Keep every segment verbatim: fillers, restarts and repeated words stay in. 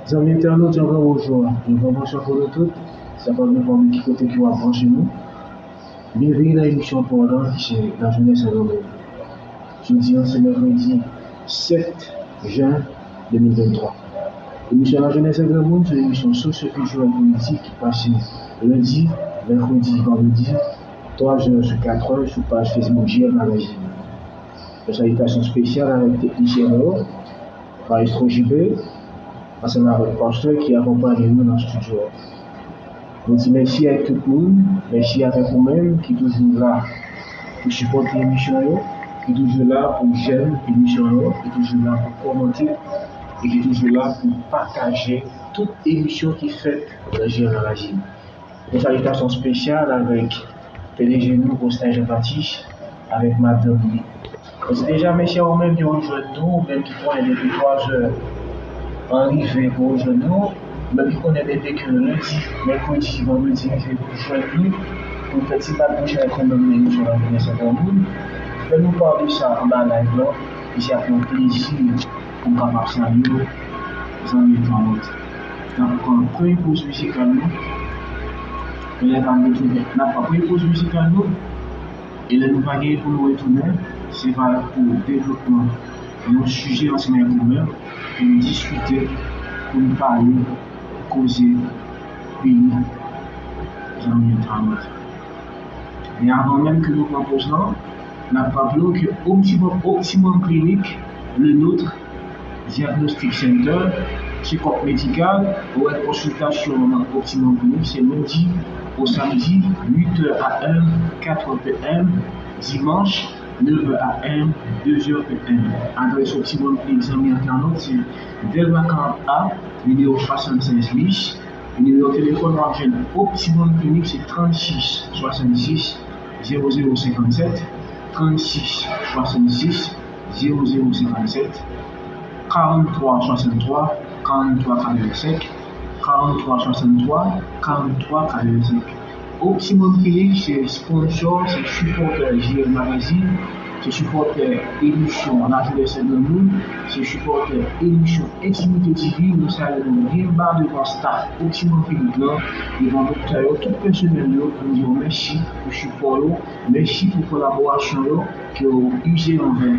Zanmi entènot, yon gran bonjou, yon gran bonswa pou nou tout. Sa pa depann de ki kote ke w ap branche nou. Byenveni nan emisyon pa w lan ki se La Jeunesse en Grand Monde. Jodi a se mèkredi sèt jen de mil venntwa. Emisyon La Jeunesse en Grand Monde se yon emisyon sosyokiltirèl politik ki pase lendi, mèkredi, vandredi, twa zè sou kat è sou paj Facebook J L Magazine. Yon salitasyon espesyal avèk teknisyen nou yo, Maestro J P, ansanm avèk pastè ki akonpanye nou nan estidyo a. Nou di mèsi ak tout moun, mèsi avèk ou menm ki toujou la pou sipòte emisyon yo, ki toujou la pou j'aime emisyon yo, ki toujou la pou kòmante e ki toujou la pou pataje tout emisyon ki fèt nan J L Magazine. Yon salitasyon espesyal avèk P D G nou, Faustin Jean Baptiste, avèk madanm li. Nou di deja mèsi a ou menm ki rejwenn nou, ou menm ki konnen depi twa zè an rive pou rejwenn nou, ou menm ki konnen depi ke lendi, mèkredi, vandredi rive pou jwenn nou, pou n fè ti bat bouch avèk ou menm nan emisyon La Jeunesse en Grand Monde. Fè nou pa de sa anba live lan, e se ak yon plezi pou m kapab salye w, zanmi entènot. N ap pran premye poz mizikal nou. E lè n ap retounen, n ap pran premye poz mizikal nou. E lè nou va genyen pou nou retounen, se va pou devlopman yon sijè ansanm avèk ou menm, pou n diskite, pou n pale, koze, peyi, zanmi entènot. Men avan menm ke nou pran poz lan, n ap raple w ke Optimum, Optimum Clinic, le nôtre, Diagnostic Center, tchekòp medikal, orè konsiltasyon nan Optimum Clinic se lendi o samdi, uit è a m, kat è p m, dimanch, nèf è a m, de zè p m. Adrès Optimum Clinic, zanmi entènot, se Dèlma karant A, nimewo swasannsèz bis. Nimewo telefòn w ap jwenn Optimum Clinic se trannsis swasannsis zewo zewo senkannsèt, trannsis swasannsis zewo zewo senkannsèt, karanntwa swasanntwa karanntwa katrevensenk, karanntwa swasanntwa karanntwa katrevensenk. Optimum Clinic se sponsò, se sipòtè J L Magazine, se sipòtè emisyon La Jeunesse en Grand Monde, se sipòtè emisyon Entimite T V. Nou salye nou byen ba devan staff Optimum Clinic lan, devan doktè yo, tout pèsonèl yo, pou n di yo mèsi pou sipò yo, mèsi pou kolaborasyon yo ke yo ize anvè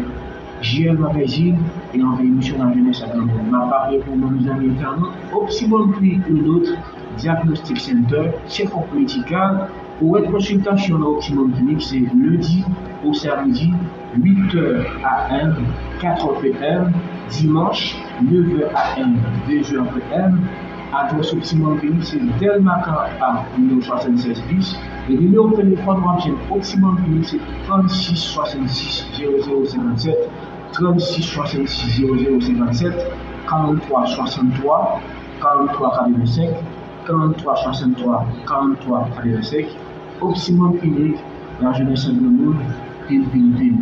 J L Magazine e anvè emisyon La Jeunesse en Grand Monde. M ap raple pou nou, zanmi entènot, Optimum Clinic, le nôtre, Diagnostic Center, tchekòp medikal, orè konsiltasyon nan Optimum Clinic se lendi o samdi, uit è a m, kat è p m, dimanch, nèf è a m, de zè p m. Adrès Optimum Clinic se Dèlma karant A, nimewo swasannsèz bis. E nimewo telefòn w ap jwenn Optimum Clinic se trannsis swasannsis zewo zewo senkannsèt, trannsis swasannsis zewo zewo senkannsèt, karanntwa swasanntwa karanntwa katrevensenk, karanntwa swasanntwa karanntwa katrevensenk. Optimum Clinic, La Jeunesse en Grand Monde, pil, pil, pil.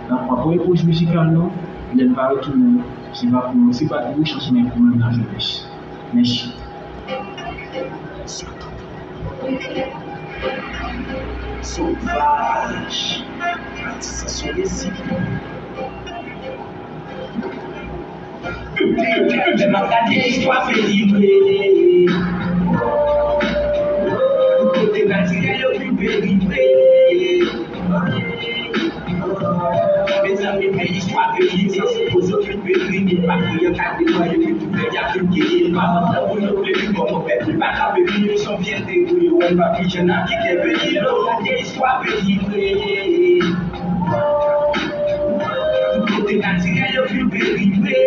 N ap pran premye poz mizikal nou, lè n va retounen, se va pou yon ti bat bouch ansanm avèk ou menm, la jeunesse. Mèsi. Sovaj. Atis sou mizik. Lè m ap gade istwa peyi m, e, kote natirèl yo fin peri, e. Mezanmi, men istwa peyi m, sa se koz yo fin peri, men pa kriye, gade mwen, yo fin tou pèdi ak fin genyen, pa kontan pou yo vle vin kòm yon pèp, li pa ka vle vin, yon son fiyète pou yo, wè, m pa pi jèn nan kite peyi, lè w gade istwa peyi m, e. Kote natirèl yo fin peri vre.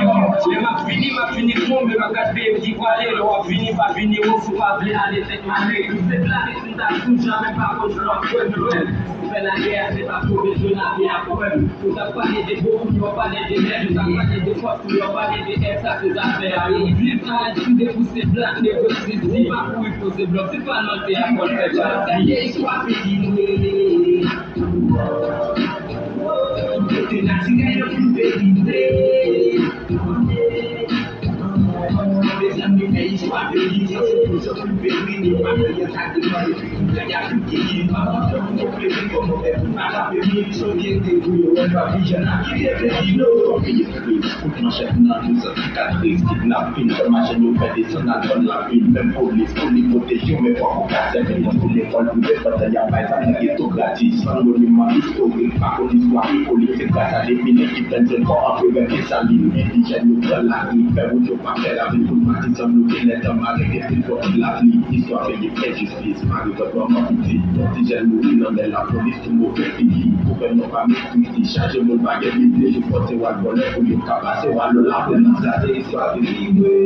Yo, lè m ap vini, m ap vini tonbe, m ap gad peyi m ki vwale, lè w ap vini, pa vini wo, si w pa vle ale tèt male. Tout se blayi, si m ta sou jamè pa konn si w ap kwè m lwen. Ou fè lagè a, se pa pou bezwen lave a pwèm. Ou t ap pale de bon, ou t ap pale de mèd, ou t ap pale de fòs, ou t ap pale de èd, sa se zafè a yo. Viv Ayiti, depi w se blak, negosye, si pa kouri poze blòk, si palmantè a konn fè baz li. Gade istwa peyi nou. Kote natirèl yo fin peri vre. Mezanmi, men istwa peyi m, sa se koz yo fin peri. Yo pa fè yo ka devan epi pou gade Afrik genyen. Pa kontan pou yo plede kòman fè pou pa ka pèmèt sosyete pou yo wè pa vijan nan kite peyi nou. Kote manchèt nan tou sa. Katris, kidnapin, fè machann yo fè desann al vann lapin. Menm polis pou li pwoteje w, men fòk ou ka sèvi l. Pou lekòl prive, pandan y ap bay zam nan geto gratis. Bann moniman istorik, pa konn istwa ikolik, se gras a Defilen ki fè n jwenn kò antre vè Desalin. Endijèn yo pran lari, fè wout yo pa fè ravin, kout patizan bloke lè tan mare, gen pil fòt lapli. Istwa peyi enjistis, mare vòt manman pitit. Yon ti jèn mouri nan men lapolis, tou move figi. Gouvènman pa met Li chache moun pa gen pil pye, yo fòse w al vòlè pou yo ka pase w al nan lapolis. Sa se istwa ki rive,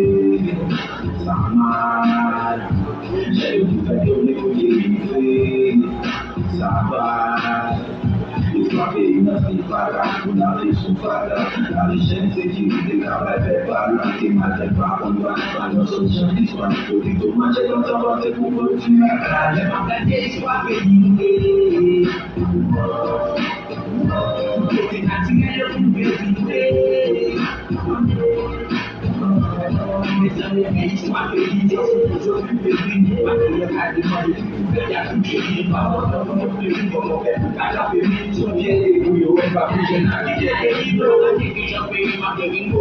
sa mal. Lè yo di sa yo vle pou yo rive, sa bad. Istwa peyi nan se vagabon, n ap viv sou vagabon. Lavi chèn sekirite, travay fè pa nan te maten pa konn pa pa nan sot jan istwa nou kote domaj e kontan panse pou pwodui. Lè m ap gade istwa peyi nou, Kote natirèl yo fin devite. Mezanmi, men istwa peyi, se sou yo fin devine. Pa gen yon ka demande ki pou fè y ap fin devine. Pa kontan pou yo devine kòman fè pou pa ka devine. Se yon fyète pou yo wè pa plizyè nan ki fè peyi nou. Gade kijan peyi m ap devine.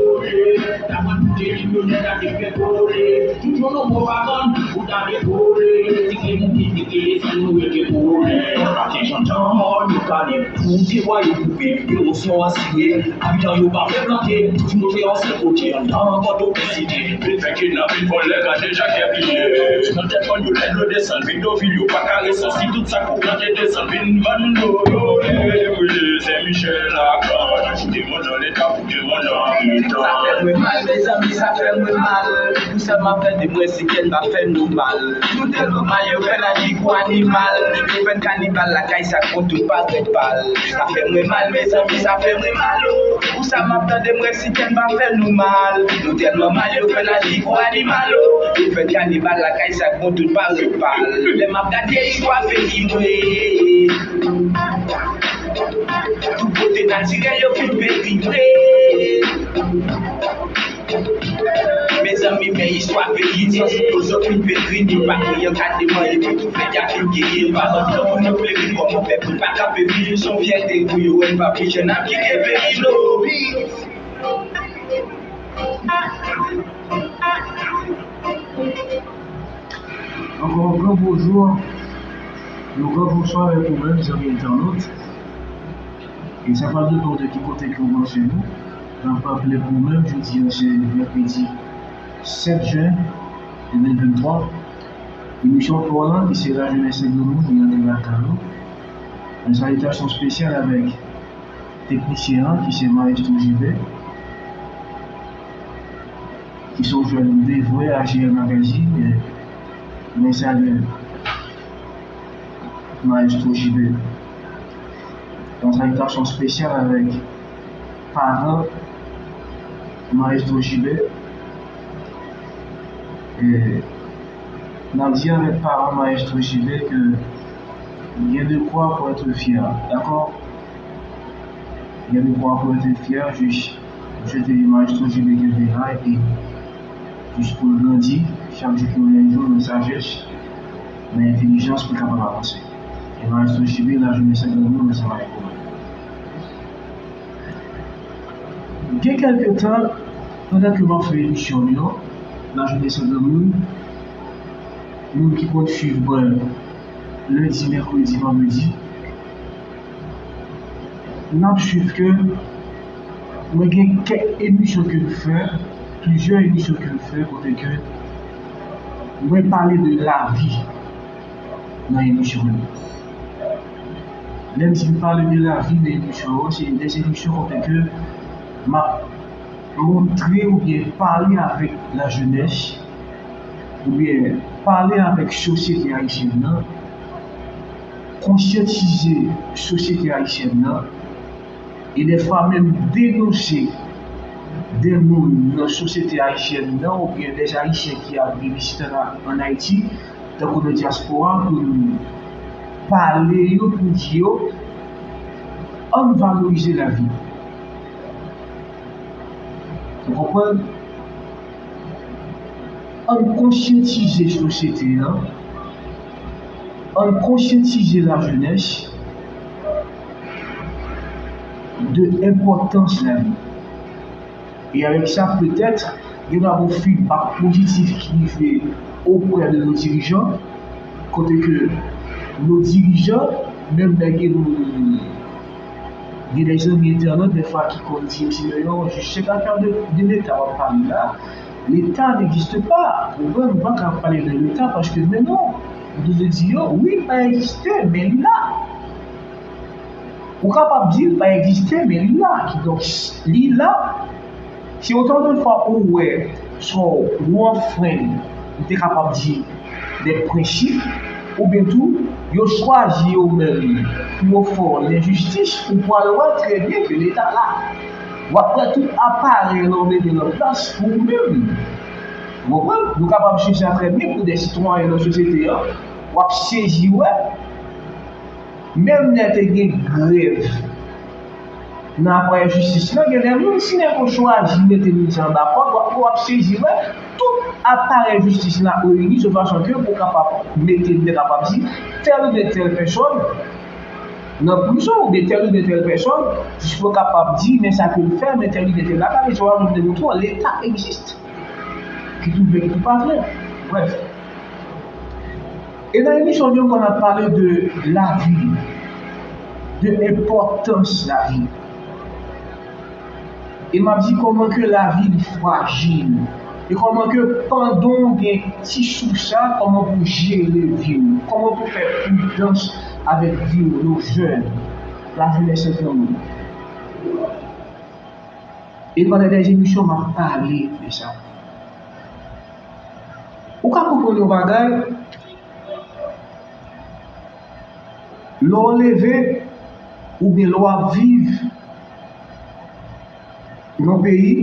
Daman tout ekip yo nèt ap fè kole. Tout yon non pwopagann pou ta dekole. Ti ke moun ki dikile san nou rete kole. Pati jantan mò nou kale. Pou te vwa yo koupe, emosyon asire. Abitan yo pa fè plante. Tout nou fè an sèl kote anndan Pòtoprens site. Vin fè kidnapin vòlè gade Jakè bliye. Nan tèt kòn yo lè dlo desann vin do vil yo pa ka resansi tout sa k ou plante desann vin vann do. Yo leve brile Sen Michèl ak Gran Vant. Ajoute mòn nan leta. Sa fè mwen mal, mezanmi, sa fè mwen mal. Pou sa m ap tande, m wè si kè n pa fè nou mal. Nou tèlman mal, yo fè n aji kou animal. Yo fè n kanibal lakay sa k bon tout parèt pal. Sa fè mwen mal, mezanmi, sa fè mwen mal, o. Pou sa m ap tande, m wè si kè n pa fè nou mal. Nou tèlman mal, yo fè n aji kou animal, o. Yo fè n kanibal lakay sa k bon tout parèt pal. Lè m ap gade istwa peyi mwen. Tout kote natirèl yo fin peri vre. Mezanmi, men istwa peyi n, san sipozon fin peri, nou pa gen yon ka demann, epi tou fè y ap fin genyen. Pa kontan pou nou fleri, kòman fè pou n pa kanpe pi? Se yon fyète pou yo wè n pa pi jèn ap kite peyi nou. Ankò yon gran bonjou, yon gran bonswa avèk ou menm, zanmi entènot. E sa pa depann de ki kote ke w branche nou. N ap raple pou ou menm, jodi a se mèkredi sèt jen de mil venntwa. Emisyon pa w lan, ki se La Jeunesse et Granmoun, li antre lakay ou. Yon salitasyon espesyal avèk teknisyen an, ki se Maestro Jibè. Ki se yon jèn devwe a J R Magazine, e, mwen salye Maestro Jibè. Yon salitasyon espesyal avèk paran Maestro Jibè. E, n ap di avèk paran Maestro Jibè ke il y a de quoi pour être fier, dakò? Il y a de quoi pour être fier, jis M swete Maestro Jibè kenbe la, epi jis pou l grandi, chak jou ki vini jou, nan sajès, nan entèlijans, pou l kapab avanse. E Maestro Jibè, La Jeunesse et Granmoun, ansanm avèk ou menm. Gen kèlke tan, pandan ke m ap fè emisyon m yo, La Jeunesse et Granmoun, moun ki konn swiv mwen lendi, mèkredi, vandredi, n ap swiv ke mwen gen kèk emisyon ke m fè, plizyè emisyon ke m fè kote ke mwen pale de lavi nan emisyon yo. Lè m di m pale de lavi nan emisyon yo, se de emisyon kote ke m ap montre oubyen pale avèk lajenès, oubyen pale avèk sosyete ayisyèn nan, konsyantize sosyete ayisyèn nan, e dèfwa menm denonse de moun nan sosyete ayisyèn nan oubyen de Ayisyen ki ap viv isit an, an Ayiti, tankou nan dyaspora, pou n pale yo, pou n di yo, ann valorize lavi. Ou konprann? Ann konsyantize sosyete an, ann konsyantize lajenès de enpòtans lavi. E avèk sa, petèt, gen yon feedback pozitif ki rive oprè de nos dirigeants, kote ke nos dirigeants, menm lè gen nou, gen de zanmi entènot, dèfwa, ki konn di m, Simeon, je sais pas faire de, de Leta w ap pale la. Leta n'existe pas. Ou konprann, nou pa ka pale de Leta paske, men non, nou te di yo, wi, pa egziste, men li la. Ou kapab di l pa egziste, men li la. Kidonk, li la, si otan de fwa ou wè, sou yon fren, m te kapab di, de prensip, oubyen tou, yo chwazi yo menm pou yo fè w lenjistis, ou pral wè trè byen ke Leta la. W ap wè tout aparèy la w mete nan plas pou ou menm. Ou konprann? Nou kapab swiv sa trè byen pou de sitwayen nan sosyete an. W ap sezi wè, menm lè te gen grèv nan aparèy jistis lan, gen de moun, si nèg yo chwazi mete moun sa anba kòd, w ap, w ap sezi wè, tout aparèy jistis la reyini sou fason ke pou kapab mete, nou te kapab di, tèl oubyen tèl pèsòn nan prizon, oubyen tèl oubyen tèl pèsòn, jis pou kapab di, men sa ke l fè, men tèl oubyen tèl bagay, se yon de moutwon, Leta egziste. Ki tou vle, ki tou pa vle. Brèf. E nan emisyon jodi, nou konn ap pale de lavi, de enpòtans lavi. E m ap di kòman ke lavi li frajil. E kòman ke pandan w gen ti sou sa, kòman pou jere vi w, kòman pou fè pridans avèk vi w, nou jèn, lajenès an granmoun. E pandan de emisyon, m ap pale de sa. Ou ka konprann yon bagay, lè w leve, oubyen lè w ap viv nan peyi,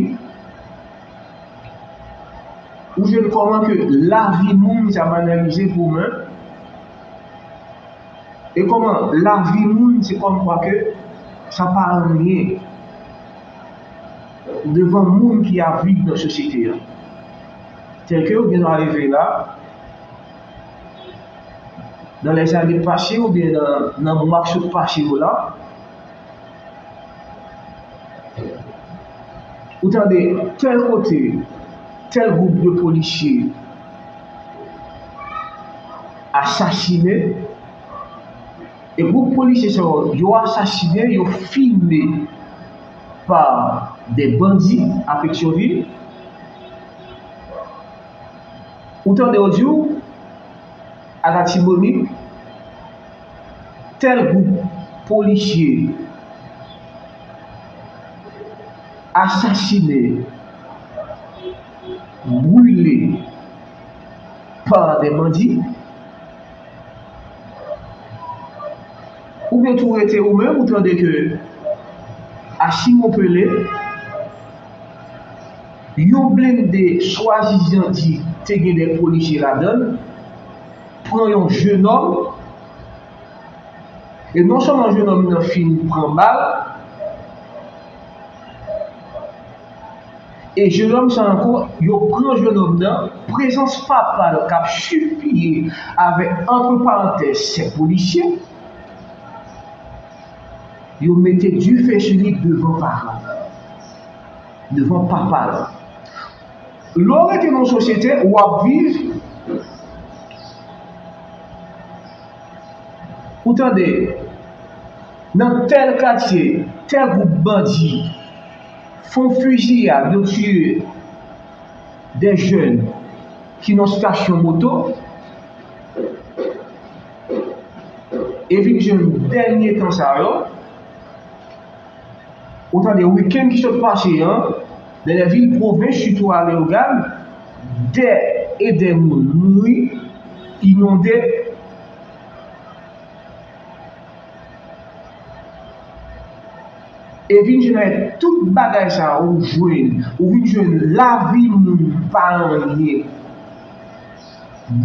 ou jwenn kòman ke lavi moun sa banalize pou mwen, e kòman lavi moun se kòmkwa ke sa pa anyen devan moun ki ap viv nan sosyete a. Tèlke ou gen dwa leve la, nan lèzane pase oubyen nan, nan mwa k sot pase yo la, ou tande tèl kote, tèl gwoup de polisye asasine, e gwoup polisye sa yo, yo asasine, yo filme pa de bandi a Petyonvil. Ou tande yo di w, Alatibonit, tèl gwoup polisye asasine, brile pa de bandi. Oubyen tou rete ou menm, ou tande ke a Simon Pele, yon blende swadizan di te gen de polisye ladan l, pran yon jenòm, e non sèlman jenòm nan fin pran bal, e jenòm sa ankò, yo pran jenòm nan, prezans papa l k ap sipliye avèk, antre parantèz, sèk polisye, yo mete dife sou li devan paran l, devan papa l. Lè w rete nan yon sosyete, w ap viv, ou tande, nan tèl katye, tèl gwoup bandi fè yon fiziyad, yo tiye de jèn ki nan stasyon moto, e vin jwenn dènye tan sa yo, ou tande wikenn ki sot pase an, nan de vil pwovens, sitou a Leyogàn, de e de moun mouri, inonde, e vin jwenn avèk tout bagay sa ou jwenn, ou vin jwenn lavi moun pa anyen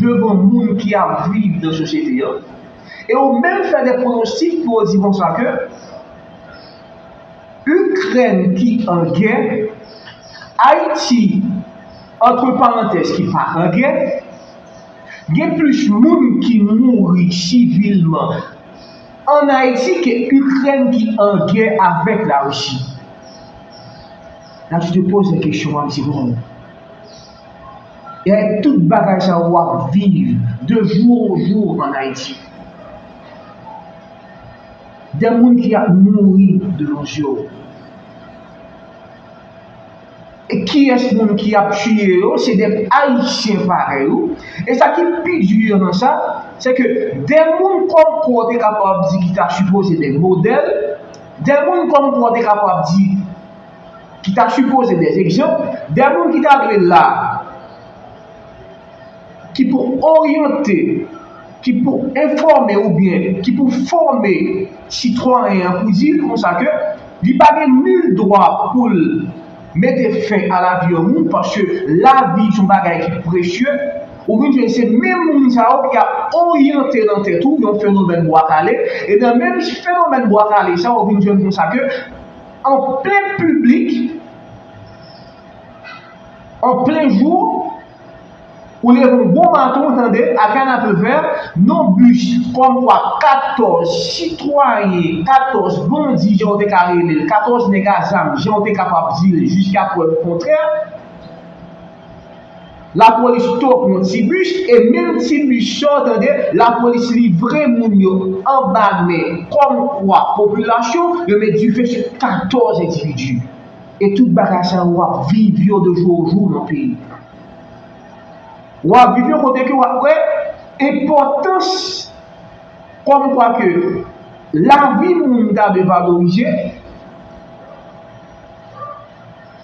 devan moun ki ap viv nan sosyete an, e ou menm fè de pwonostik pou w di konsa ke Ikrèn ki an gè, Ayiti antre parantèz, ki pa an gè, gen plis moun ki mouri sivilman an Ayiti ke Ikrèn ki an gè avèk Larisi. La, tu te poses la kesyon, w ap di, bon, e tout bagay sa w ap viv de jour au jour an Ayiti. De moun ki ap mouri devan je w. E kiyès moun ki ap tiye yo? Se de Ayisyen parèy ou. E sa ki pi di nan sa, se ke de moun kòm kwa w te kapab di ki ta sipoze de modèl, de moun kòm kwa w te kapab di ki ta sipoze de egzanp, de moun ki ta dwe la, ki pou oryante, ki pou enfòme oubyen ki pou fòme sitwayen an pou di l konsa ke li pa gen nil dwa pou l mete fen a lavi yon moun, paske lavi se yon bagay ki presye. Ou vin jwenn se menm moun sa yo ki ap oryante nan tèt ou yon fenomèn bwa kale, e nan menm fenomèn bwa kale sa yo, ou vin jwenn konsa ke an plen piblik, an plen jou, ou leve yon bon maten, ou tande, a Kanapevè, yon bis kòm kwa katòz sitwayen, katòz bandi, jan w te ka rele l, katòz nèg a zam, jan w te kapab di l, jiska prèv kontrè, lapolis stope yon ti bis, e menm ti bis sa, tande, lapolis livre moun yo anba men, kòm kwa popilasyon, yo met dife sou katòz endividi. E tout bagay sa yo w ap viv yo de jou o jou nan peyi. W ap viv yo kote ke w ap wè enpòtans kòm kwa ke lavi moun ta dwe valorize,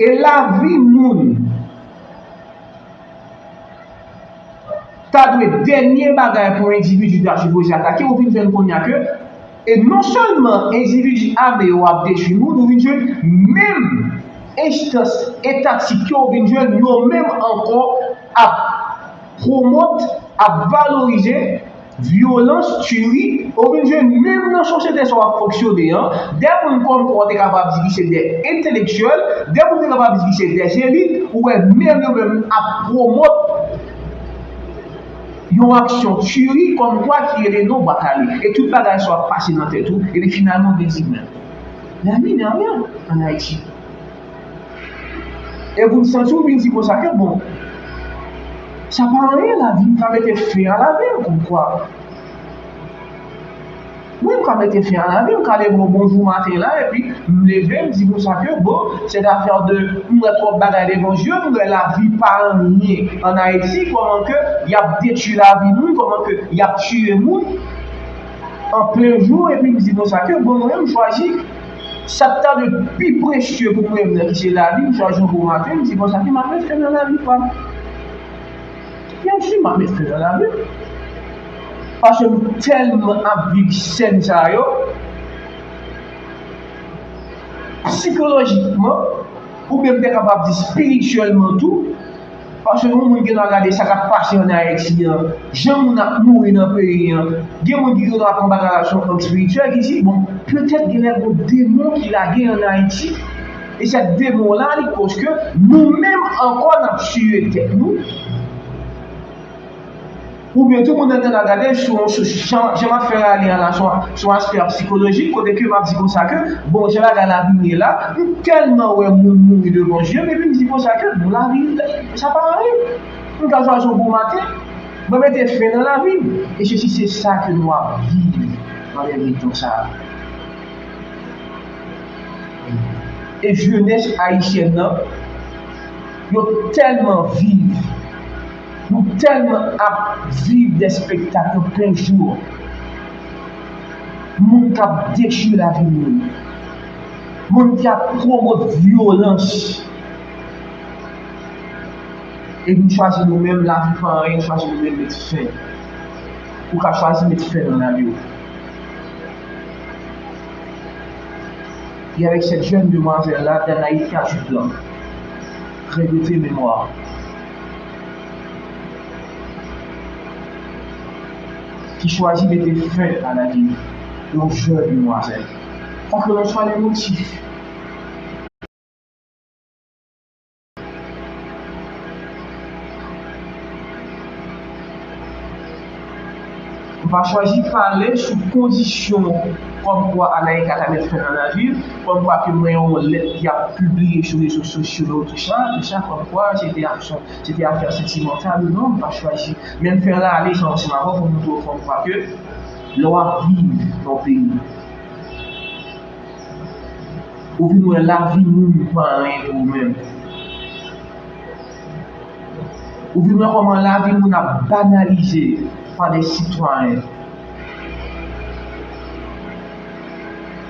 e lavi moun ta dwe dènye bagay pou endividi ta sipoze atake, ou vin jwenn kounye a ke, e non sèlman endividi ame yo ap detwi moun, ou vin jwenn menm enstans etatik yo, ou vin jwenn yo menm ankò ap pwomòt, ap valorize vyolans, tiri, ou vin jwenn menm nan sosyete sa w ap fonksyone an, de moun kòm kwa w te kapab di ki se de entelektyèl, de moun te kapab di ki se de elit, ou wè menm yo menm ap pwomòt yon aksyon tiri kòm kwa ki rele non bwa kale. E tout bagay sa w ap pase nan tèt ou, epi finalman w gen di men, la vie n'est rien en Haïti. E pou n santi w vin di konsa ke bon, sa pa anyen, lavi m ka mete fen a lavi m, kòm kwa. Wi, m ka mete fen a lavi m, m ka leve yon bonjou maten la, epi m leve, m di konsa ke bon, se afè de, m wè twòp bagay devan je m, m wè lavi pa anyen an Ayiti, kòman ke y ap detwi lavi moun, kòman ke y ap tiye moun an plen jou, epi m di konsa ke bon, mwen menm m chwazi sa k ta de pi presye pou mwen menm nan ki se lavi, m chwazi yon bon maten, m di konsa ke m ap met fen nan lavi pa m. Byen si m ap met fen nan lavi m. Paske m tèlman ap viv sèn sa yo, sikolojikman, oubyen m te kapab di espirityèlman tou, paske yon moun gen dwa gade sa k ap pase ann Ayiti an, jan moun ap mouri nan peyi an, gen moun ki gen dwa pran bagay la sou yon ang espirityèl, ki di, bon, petèt gen lè gon demon ki lage ann Ayiti, e sèt demon la, li koz ke nou menm ankò n ap tiye tèt nou. Oubyen tou moun nan ta gade sou yon sou jan, jan m ap fè rale a la, sou, sou aspè sikolojik, kote ke m ap di konsa ke, bon, jan bagay la vin ye la, m tèlman wè moun mouri devan je m, epi m di konsa ke, bon, lavi, sa pa anyen. M ka chwazi yon bon maten, mwen mete fen nan lavi m. E se si se sa ke nou ap viv nan lè letan sa a. E jenès ayisyèn nan, yo tèlman viv, nou tèlman ap viv de spektak yo plen jou. Moun k ap detwi lavi moun. Moun ki ap pwomòt vyolans. Epi n chwazi nou menm, lavi pa anyen, n chwazi nou menm met fen. Ou ka chwazi met fen nan lavi w. E avèk sèt jèn demwazèl la, Danaïka Duplan, regretter mémoire, ki chwazi mete fen a lavi yon jèn demwazèl. Quel que soit le motif. pa chwazi pale sou kondisyon kòmkwa Anaïka ta mèt fè nan lavi l, kòmkwa ke mwen yon lèt y ap pibliye sou rezo sosyo yo, tou sa, tou sa, kòmkwa se te afè, se te afè santimantal ou non, m pa chwazi. Men m fè rale sa ansanm avè w pou montre w kòmkwa ke lè w ap viv nan yon peyi, ou vin wè lavi moun pa anyen pou ou menm. Ou vin wè kòman lavi moun ap banalize pa de sitwayen,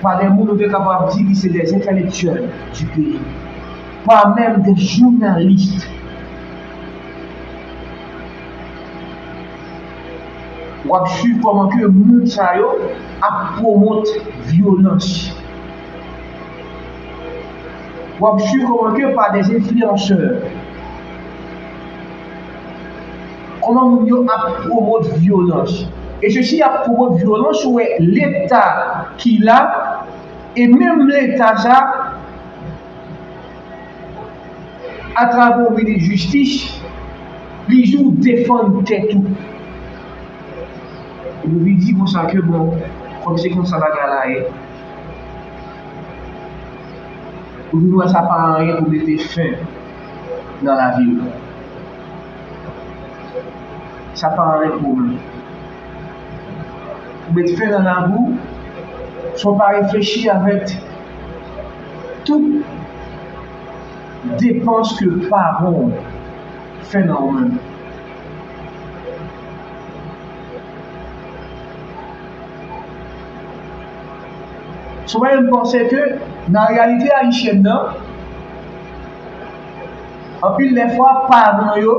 pa de moun ou te kapab di ki se de entèlektyèl di peyi, pa menm de jounalis. W ap swiv kòman ke moun sa yo ap pwomot vyolans. W ap swiv kòman ke pa de enfliyansè, kòman moun yo ap pwomot vyolans. E sesi ap pwomot vyolans, ou wè Leta ki la, e menm Leta sa, atravè yon minis jistis, li di w defann tèt ou. Epi li di konsa ke bon, kòm se konsa bagay la ye, ou vin wè sa pa anyen pou mete fen nan lavi w. Sa pa anyen pou ou menm. Ou met fen nan lavi w san w pa reflechi avèk tout depans ke paran w fè nan ou menm. Sa fè m panse ke nan reyalite ayisyèn nan, anpil lè fwa, paran yo,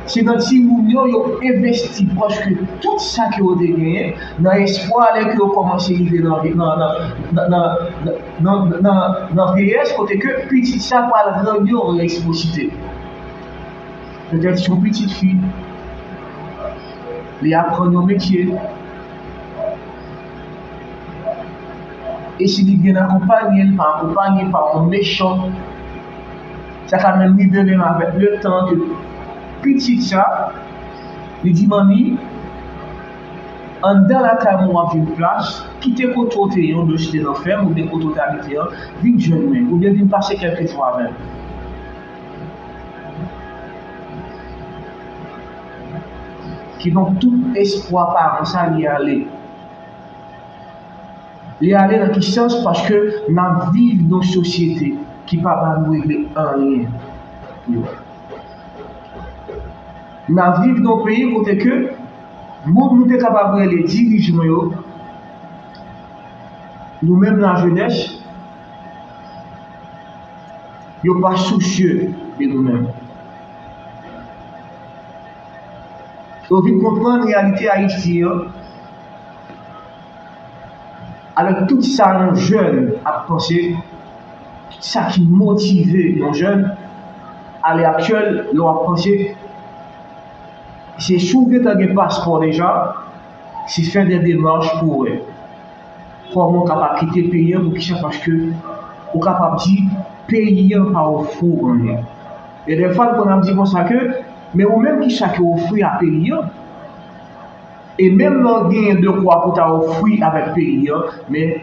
se nan timoun yo yo envesti prèske tout sa ke yo te genyen, nan espwa lè ke yo kòmanse rive nan, nan, nan veyès, kote ke pitit sa pral rann yo resposite. Petèt se yon pitit fi, li aprann yon metye. E si li byen akonpanye, li pa akonpanye pa yon mechan, sa ka menm rive menm avèk letan ke pitit sa, li di, "Manmi, anndan lakay mwen w ap jwenn plas, kite kote w te ye, oubyen si w te nan fèm, oubyen kote w te abite an, vin jwenn mwen, oubyen vin pase kèlke jou avè m." Kidonk, tout espwa paran sa, li ale. Li ale nan ki sans? Paske n ap viv nan yon sosyete ki pa ba nou regle anyen. N ap viv nan yon peyi kote ke moun nou te kapab rele dirijman yo, nou menm lajenès, yo pa sousye de nou menm. Yo vin konprann reyalite Ayiti an, avèk tout sa yon jèn ap panse, tout sa ki motive yon jèn, alè aktyèl, lè w ap panse, se si w gentan gen paspò deja, se fè de demach pou w wè kòman w kapab kite peyi an, poukisa? Paske ou kapab di peyi an pa ofri w anyen. E dèfwa, n konn ap di konsa ke, men ou menm, kisa ke w ofri a peyi an? E menm lè w genyen dekwa pou ta ofri avèk peyi an, men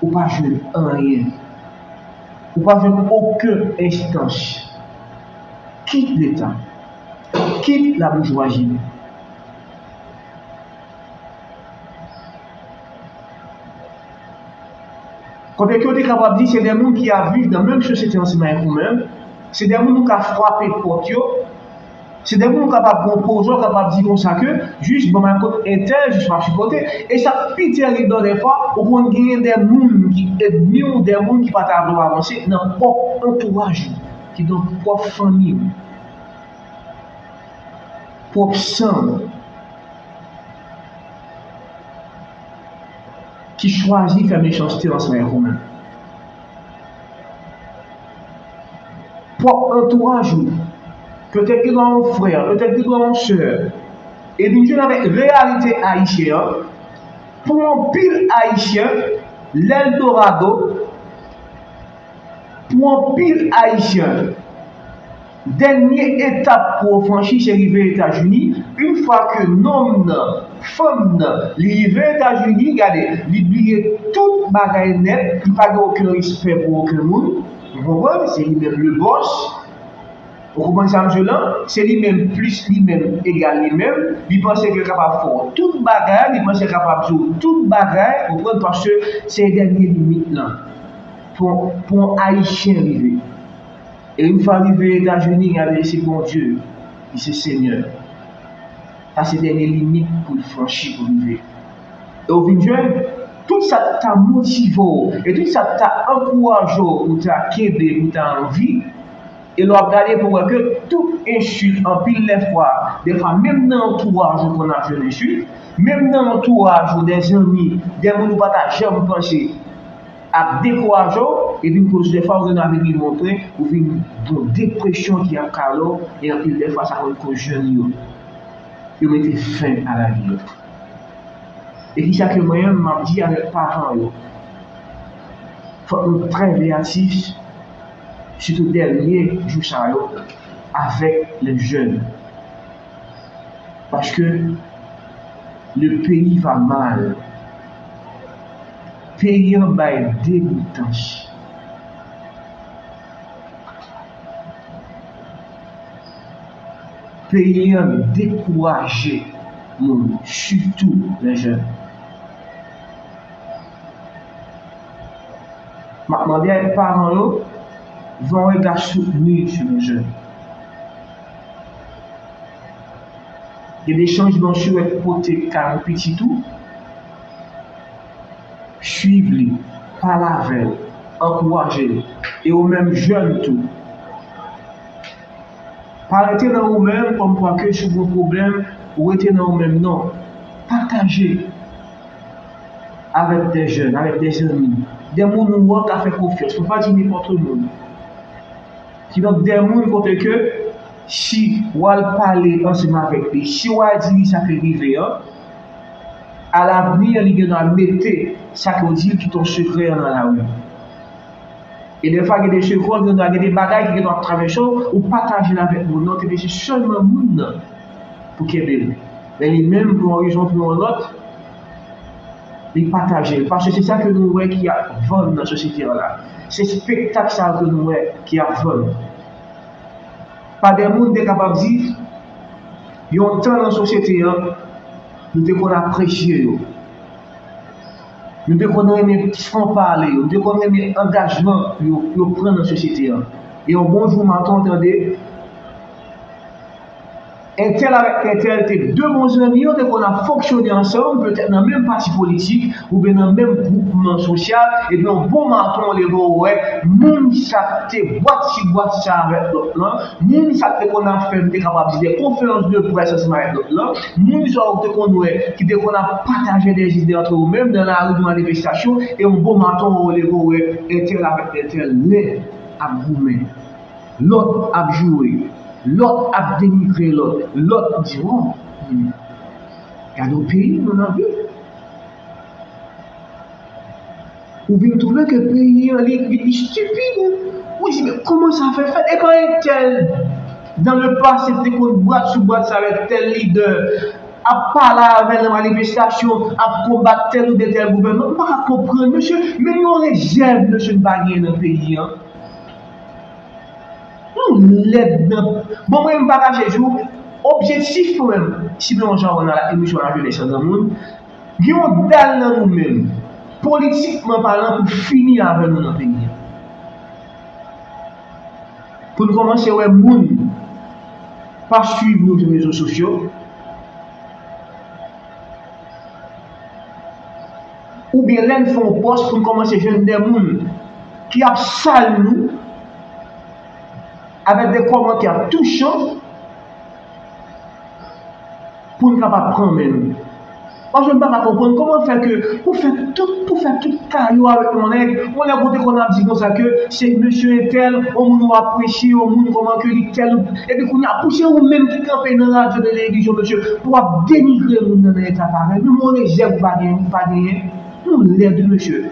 ou pa jwenn anyen. Ou pa jwenn okenn enstans. Kit Leta. Kit laboujwazi. Kote ke w te kapab di se de moun ki ap viv nan menm sosyete ansanm avèk ou menm, se de moun ou ka frape pòt yo, se de moun ou kapab gen yon pwojè, w kapab di konsa ke, jis ban m al kot entèl, jis m ap sipòte. E sa k pi tèrib nan dèfwa, ou konn genyen de moun ki ènmi w, de moun ki pa ta vle w avanse nan pwòp antouraj ou, kidonk pwòp fanmi w, pwòp san w, ki chwazi fè mechanste ansanm avèk ou menm. Pwòp antouraj ou, petèt gen dwa yon frè, petèt gen dwa yon sè, e vin jwenn avèk reyalite ayisyen an. Pou anpil Ayisyen, Lèldorado, pou anpil Ayisyen, Dènye etap pou w franchi, se rive Etazini. Yon fwa ke nonm nan, fanm nan, li rive Etazini, gade, li bliye tout bagay nèt, li pa gen okenn respè pou okenn moun. Ou konprann? Se li menm le boss. Ou konprann sa m di w lan? Se li menm plis li menm egal li menm. Li panse ke l kapab fè w tout bagay, li panse l kapab di w tout bagay, ou konprann? Paske se dènye limit lan pou, pou yon Ayisyen rive. E yon fwa rive Etazini, gade, se Bondye ki se Senyè. Sa se dènye limit pou l franchi pou rive. E w vin jwenn, tout sa k ta motive w, e tout sa k ta ankouraje w pou w ta kenbe, pou w ta anvi, e lè w ap gade pou w wè ke tout ensilt, anpil lè fwa, dèfwa menm nan antouraj ou konn ap jwenn ensilt, menm nan antouraj ou, de zanmi, de moun ou pa ta janm panse ap dekouraje w, epi koz dèfwa ou gen dwa vin rive yon pwen, ou vin gen yon depresyon ki ap kale w, e anpil dèfwa sa konn koz jèn yo, yo mete fen a lavi yo. E kisa ke mwen menm m ap di avèk paran yo? Fòk nou trè veyatif, sitou dènye jou sa yo, avèk les jeunes. Paske le pays va mal. Peyi an bay degoutans. Peyi an dekouraje moun, sitou les jeunes. M ap mande avèk paran yo, fè yon rega soutni sou les jeunes. Gen de chanjman sou wè pote kay yon pitit ou, swiv li, pale avè l, ankouraje l. E ou menm jèn tou, pa rete nan ou menm kòmkwa ke si w gen yon pwoblèm, ou rete nan ou menm, non. Pataje avèk de jèn, avèk de zanmi, de moun ou wè w ka fè konfyans. Fò pa di nenpòt moun. Kidonk, de moun kote ke si w al pale ansanm avèk li, si w al di li sa k rive an, alavni, li gen dwa mete sa ke w di l kite yon sekrè an nan lari. E dèfwa, gen de sekrè, gen dwa gen de bagay ki gen dwa ap travèse w, ou pataje l avèk moun nan, ou te bezwen sèlman moun nan pou kenbe l. Men li menm, pou yon rezon, pou yon lòt, li pataje l. Paske se sa ke nou wè ki ap vann nan sosyete an la. Se espektak sa yo ke nou wè ki ap vann. Pa de moun te kapab di, yon tan nan sosyete an, nou te konn apresye yo. Nou te konn renmen franpale yo, nou te konn renmen angajman yo, yo pran nan sosyete an. E yon bon jou maten, w tande, entèl avèk entèl te de bon zanmi, yo te konn ap fonksyone ansanm, petèt nan menm pati politik, oubyen nan menm gwoupman sosyal, epi yon bon maten, w leve, w wè, moun sa k te bwat ti bwat sa avèk lòt lan, moun sa k te konn ap fè, m te kapab di, de konferans de près ansanm avèk lòt lan, moun sa w te konn wè, ki te konn ap pataje de ide antre yo menm nan lari, nan manifestasyon, e yon bon maten, w leve, w wè, entèl avèk entèl lè ap goumen. Lòt ap joure, lòt ap denigre lòt, lòt di, "Oh, hmm, gade yon peyi nou nan viv." Ou vin twouve ke peyi an, li, li, li stipid. Ou di, "Men kòman sa fè fèt?" E kan entèl, dans le passé, te konn bwat sou bwat sa avèk tèl lidè, ap pale avè l nan manifestasyon, ap konbat tèl oubyen tèl gouvènman, m pa ka konprann, mesye, menm yon rezèv, mesye, n pa genyen nan peyi an. Nou lèd nan. Bon, mwen, m pa kache di w, objektif mwen menm, si mwen yon jan wè nan emisyon Lajenès an granmoun, gen yon dal nan nou menm, politikman palan, pou fini avè nou nan peyi an. Pou n kòmanse wè moun pa swiv nou sou rezo sosyo, oubyen lè n fè yon pòs pou n kòmanse jwenn de moun ki ap sal nou avèk de kòmantè touchan pou n kapab pran men nou. Paske m pa ka konprann kòman fè ke pou fè tout, pou fè tout kayo avèk yon nèg, yon nèg ou te konn ap di konsa ke se mesye entèl, yon moun ou apresye, yon moun kòman ke li tèl, epi kounye a pou se ou menm ki kanpe nan radyo, nan televizyon, mesye, pou w ap denigre moun nan, nan eta parèy. Menm yon rezèv ou pa genyen, ou pa genyen. Nou lèd wi, mesye.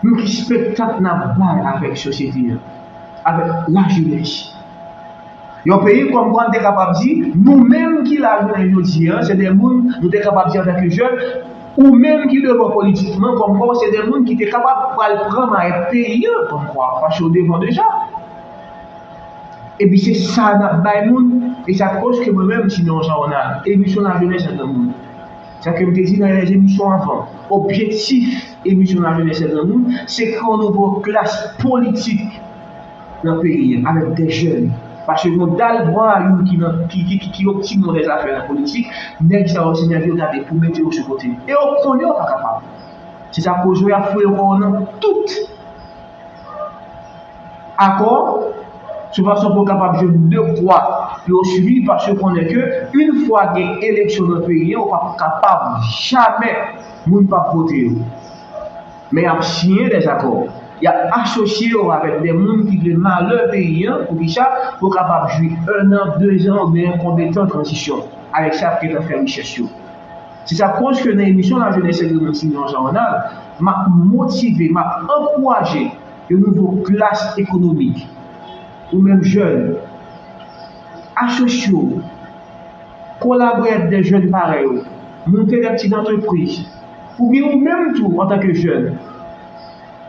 Men ki espektak n ap bay avèk sosyete an? avèk lajenès. Yon peyi kòmkwa m te kapab di, nou menm ki la jounen jodi a, se de moun, nou te kapab di antanke jèn, ou menm ki devan politikman, kòmkwa w se de moun ki te kapab pral pran mayèt peyi a, kòmkwa, paske w devan deja. Epi se sa n ap bay moun, e sa k koz ke mwen menm, Simeon Jean Ronald, emisyon lajenès a granmoun. Sa ke m te di nan lè emisyon avan, objektif emisyon lajenès a granmoun, se kreye yon nouvo klas politik nan peyi a, avèk de jèn. Paske gon dal vwayou ki nan, ki, ki, ki, ki optimon dèzafè nan politik, nèg sa yo se nèg yo gade pou mete yo sou kote. E yo konnen yo pa kapab. Se sa k koz yo ap foure kò yo nan tout akò, sou fason pou yo kapab jwenn dekwa pou yo swiv, paske yo konnen ke yon fwa gen eleksyon nan peyi a, yo p ap kapab jamè moun p ap vote yo. Men y ap siyen dèzakò. Y ap asosye yo avèk de moun ki vle malè peyi a, poukisa? Pou yo kapab jwi en an, de zan oubyen konbyen tan tranzisyon. Avèk sa, y ap gentan fè richès yo. Se sa k koz ke nan emisyon lajenès a granmoun Simeon Jean Ronald, m ap motive, m ap ankouraje yon nouvo klas ekonomik. Ou menm jèn, asosye w, kolabore ak de jèn parèy ou, monte de ti antrepriz. Oubyen ou menm tou, antanke jèn,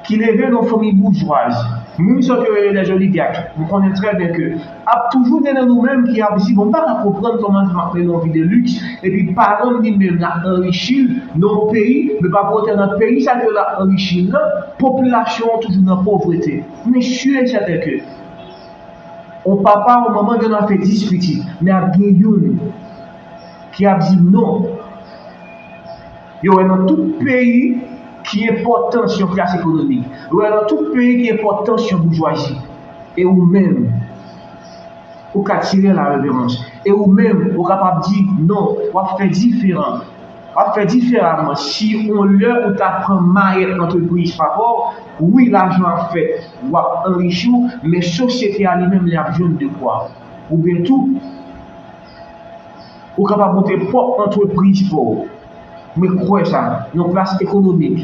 ki leve nan fanmi boujwaz, moun sa yo rele lèzoligak, m konnen trè byen ke ap toujou gen nan nou menm ki ap di, bon, m pa ka konprann kòman m ap mennen yon vi de liks, epi paran m li menm l ap anrichi l nan yon peyi, men pa pou otan nan peyi sa ke l ap anrichi l lan, popilasyon an toujou nan povrete. Men si e sèten ke yon papa, yon manman gen dwa fè dis pitit, men ap gen youn ki ap di non. Yo wè nan tout peyi ki enpòtans yon klas ekonomik. Yo wè nan tout peyi ki enpòtans yon boujwazi. E ou menm, ou ka tire la reverans. E ou menm, ou kapab di non, w ap fè diferan. W ap fè diferaman. Si yon lè ou ta pran mayèt antrepriz pa kò w, wi, lajan ap fèt, w ap anrichi w, men sosyete a li menm, li ap jwenn dekwa. Oubyen tou, ou kapab monte pwòp antrepriz pa w. Mwen kwè sa, yon klas ekonomik.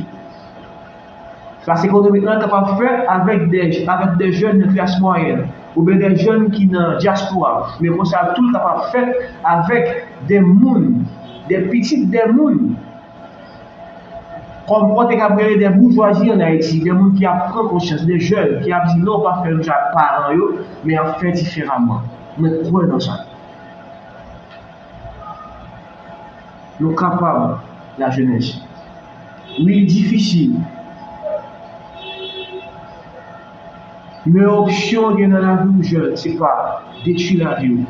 Klas ekonomik lan kapab fèt avèk de, avèk de jèn nan klas mwayèn, oubyen de jèn ki nan dyaspora. Men konsa tou l kapab fèt avèk de moun, de pitit de moun. Kòm mwen te ka rele de boujwazi ann Ayiti, de moun ki ap pran konsyans, de jèn ki ap di non, pa fè menm jan ak paran yo, men ap fè diferaman. Mwen kwè nan sa. Nou kapab, lajenès. Wi, li difisil. Men opsyon w gen nan lavi w jèn, se pa detwi lavi w.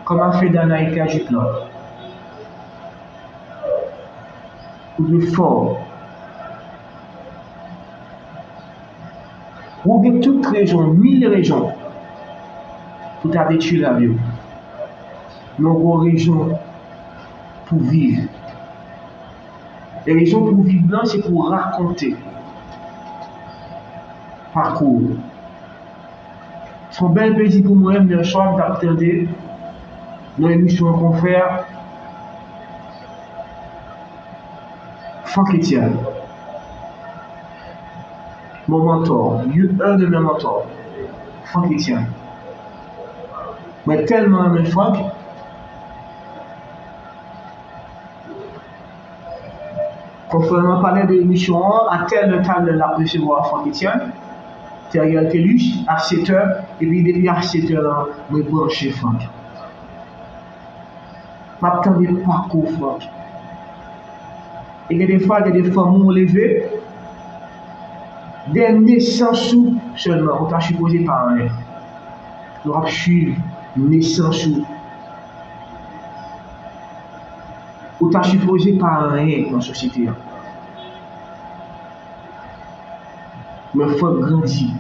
Kòm a fè Danaï Kajik lan. Ou dwe fò. Ou gen tout rezon, mil rezon, pou ta detwi lavi w. Men w gen rezon pou viv. E rezon pou viv lan, se pou w rakonte pakou w. Se yon bèl plezi pou mwen, yè swa, m t ap tande nan emisyon yon konfrè, Franck Etienne. Mon mentor, you are the mentor, Franck Etienne. Mwen tèlman renmen Franck. Konfrè an pale de emisyon an, a tèl lè, tèl lè l ap resevwa Franck Etienne, Theriel Thelus, a sèt è, epi depi a sèt è la, mwen branche Franck. M ap tande pakou Franck. E gen de fwa, gen de fanmi w leve, de nesans ou sèlman, ou ta sipoze pa anyen. Yo ap swiv nesans ou. Ou ta sipoze pa anyen nan sosyete a. Men Franck grandi.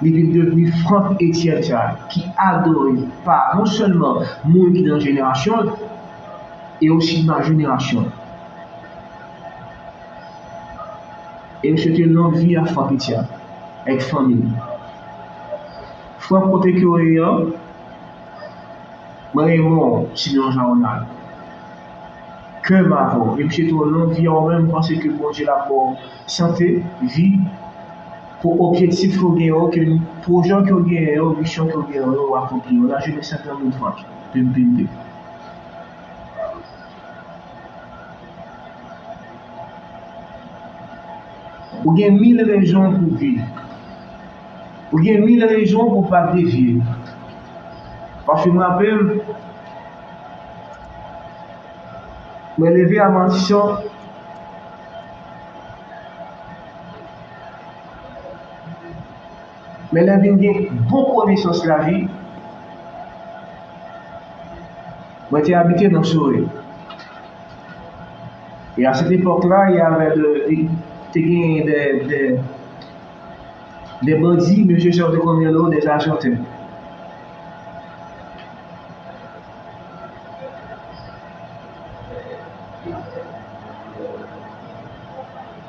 Li vin devni Franck Etienne sa, ki adore pa non sèlman moun ki nan jenerasyon l, e osi ma jenerasyon. E m swete long vi a Franck Etienne, èk fanmi l. Franck, kote ke w ye an, mwen renmen w, Simeon Jean Ronald. Kè m avè w. E m swete w long vi a w menm, m panse ke Bondye l ap ba w sante, vi, pou objektif ke w genyen yo, ke pwojè ke w genyen yo, misyon ke w genyen yo, w akonpli yo. Lajenès lan nan men w, Frank. P M P M P. Ou gen mil rezon pou w viv. Ou gen mil rezon pou w pa devye. Paske m raple m, mwen leve a matisyon, men lè m vin gen bon konesans lavi, mwen te abite nan Sorè. E a sèt epòk la, y avè de, te gen de, de, de bandi, mesye sa yo te konn rele yo de Ajanten.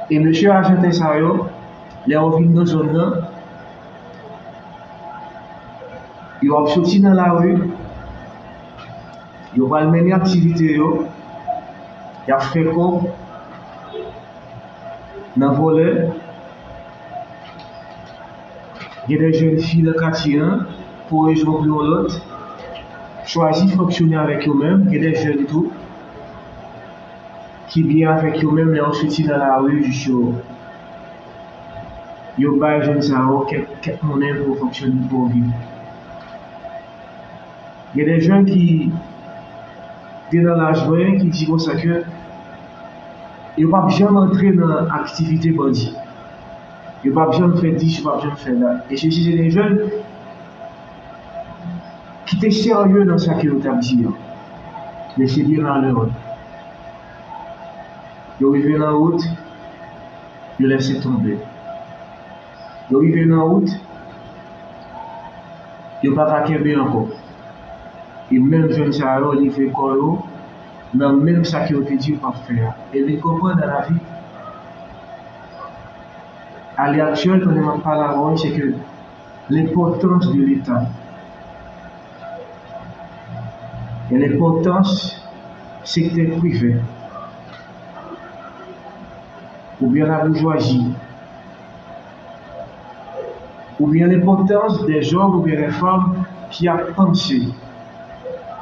E mesye Ajanten sa yo, lè yo vin nan zòn nan, yo ap soti nan lari, yo pral mennen aktivite yo, y ap fè kòb nan vòlè. Gen de jèn fi nan katye an, pou rezon pou yon lòt, chwazi fonksyone avèk yo menm. Gen de jèn tou ki byen avèk yo menm, lè yo soti nan lari, jis yo, yo bay jèn sa yo kèk, kèk monnen pou yo fonksyone, pou yo viv. Gen de jèn ki te nan laj mwen ki di konsa ke yo p ap janm antre nan aktivite bandi. Yo p ap janm fè dis, yo p ap janm fè dat. E se, se, se de jèn ki te serye nan sa ke yo t ap di an. Men se byen malere. Yo rive nan wout, yo lèse tonbe. Yo rive nan wout, yo pa ka kenbe ankò. E menm jèn sa yo livre kò yo nan menm sa ke yo te di yo p ap fè a. E vin konprann nan lavi, alè aktyèl, pandan m ap pale avè w, se ke lenpòtans de Leta e lenpòtans sektè prive oubyen laboujwazi, oubyen lenpòtans dè zòm oubyen dè fanm ki ap panse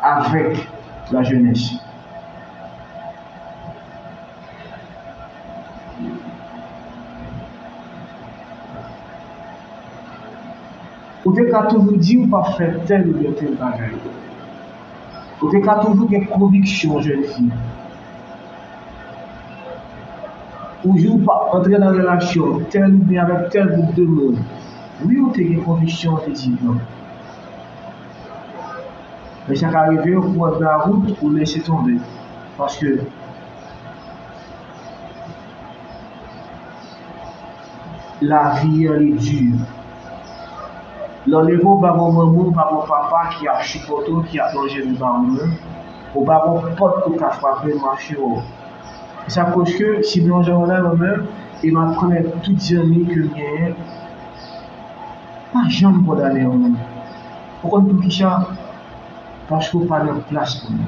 avèk lajenès. Ou te ka toujou di ou p ap fè tèl oubyen tèl bagay. Ou te ka toujou gen konviksyon, jèn fi. Ou di ou p ap antre nan relasyon tèl oubyen avèk tèl gwoup de moun. Wi, ou te gen konviksyon, ou te di non. Men sa ka rive, ou pran lawout, ou lese tonbe. Paske lavi an, li di. Lè w leve, w pa gen manman, w pa gen papa ki ap sipòte w, ki ap manje repa ou menm. Ou pa gen pòt pou w ka frape, mache w. Sa koz ke, si m yon jan la, mwen menm, e m ap pran tout zanmi ke m genyen, pa janm kondane yon moun. Ou konn poukisa? Paske w pa nan plas pou li.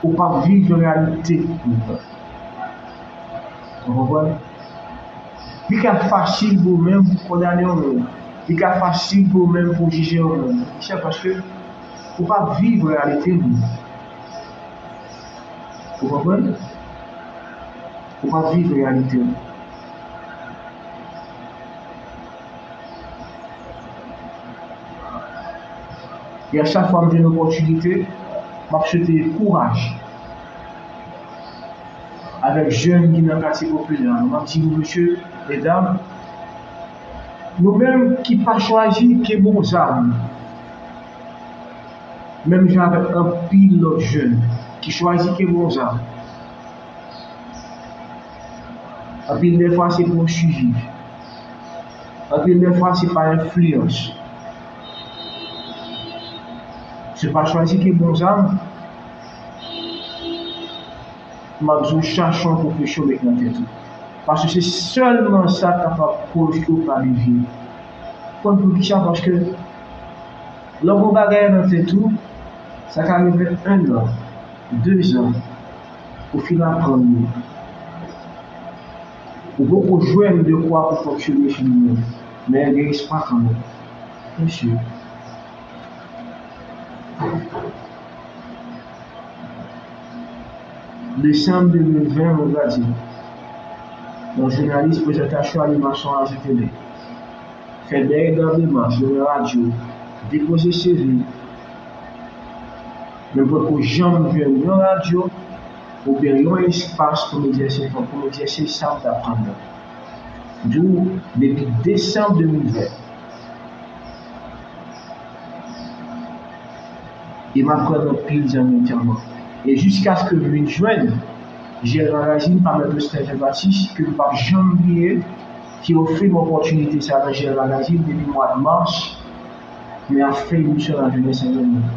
Ou p ap viv reyalite li. Ou konprann? Li ka fasil pou ou menm pou kondane yon moun. Li ka fasil pou ou menm pou jije yon moun. Poukisa? Paske ou p ap viv reyalite li. Ou konprann? Ou p ap viv reyalite li. E a chak fwa m jwenn opòtinite, m ap swete kouraj avèk jèn ki nan katye popilè a. M ap di nou, mesye, medam, nou menm ki pa chwazi kenbe yon zam, menm jan avèk anpil lòt jèn ki chwazi kenbe yon zam, anpil dè fwa, se pou yo siviv. Anpil dè fwa, se pa enfliyans. Se pa chwazi kenbe yon zam, m ap di w, chache yon pwofesyon, met nan tèt ou. Paske se sèlman sa k kapab koz ke w pa devye. Konn poukisa? Paske lè w gen yon bagay nan tèt ou, sa ka rive en an. Dezan, ou fin aprann li. Ou poko jwenn dekwa pou fonksyone sou li menm, men gen espwa kanmenm. Mesye. Desanm de mil ven, mwen gradye. Yon jounalis, prezantatè animasyon Azi Tele. Fè dèyè gran demach, jwenn radyo, depoze C V. Men poko janm jwenn yon radyo oubyen yon espas pou m egzèse, pou m egzèse sa m t aprann nan. Di w, depi desanm de mil ven. E m aprann anpil zanmi entèman. E jiskaske m vin jwenn J L Magazine pa Mèt Ostin Jean Baptiste, ke m p ap janm bliye, ki ofri m opòtinite sa nan J L Magazine depi mwa mas, men ap fè emisyon nan jounen Sendomeng.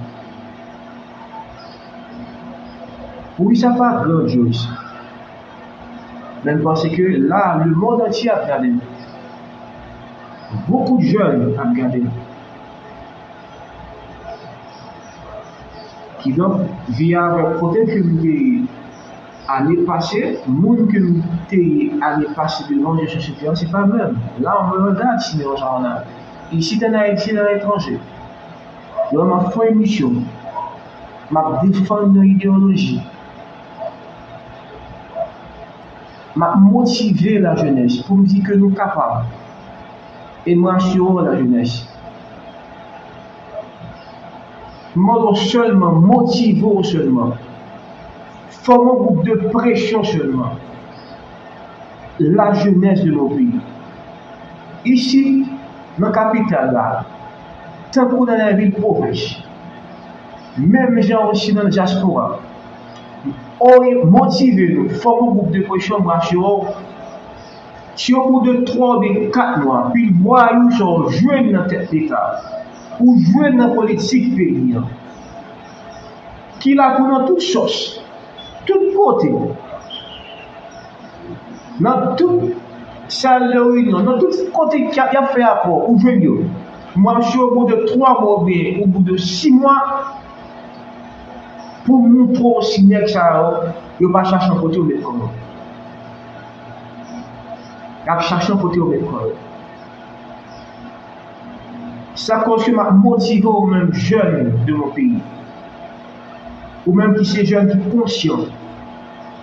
Wi, sa pa grandyoz. Men m panse ke la, lemonn antye ap gade nou. Bokou de jèn ap gade nou. Kidonk, vi a avèk kote ke m te ye ane pase, moun ke m te ye ane pase devan je sosyete an, se pa menm. La, on me regarde, Simeon Charnal. Isit an Ayiti, nan letranje. Lè m ap fè emisyon, m ap defann yon ideyoloji. M ap motive lajenès pou m di ke nou kapab. E m rasire w, lajenès. M mande w sèlman, motive w sèlman. Fòme yon gwoup de presyon sèlman. Lajenès de mon peyi. Isit, nan kapital la, tankou nan lè vil pwovens, menm jan osi nan dyaspora, motive nou, fòme yon gwoup de presyon, m rasire w, si obou de twa oubyen kat mwa, pil vwayou sa w jwenn nan tèt Leta, ou jwenn nan politik peyi an, ki la pou nan tout sòs, tout kote, nan tout sal de reyinyon, nan tout kote y ap, y ap fè akò, ou jwenn yo. M ap si obou de twa mwa oubyen obou de sis mwa, pou moutre w si nèg sa yo, yo pa chache yon kote yo met kò yo. Y ap chache yon kote yo met kò yo. Sa koz ke m ap motive ou menm jèn de mon peyi. Ou menm ki se jèn ki konsyan.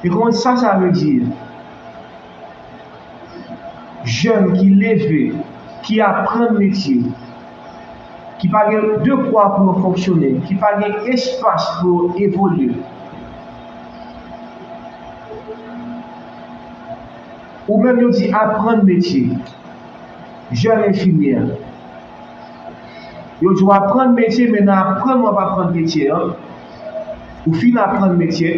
E konn sa sa vle di. Jèn ki leve, ki aprann metye, ki pa gen dekwa pou yo fonksyone, ki pa gen espas pou yo evolye. Ou menm yo di aprann metye. Jèn enfimyè. Yo di w aprann metye, men nan aprann w ap aprann metye an, ou fin aprann metye,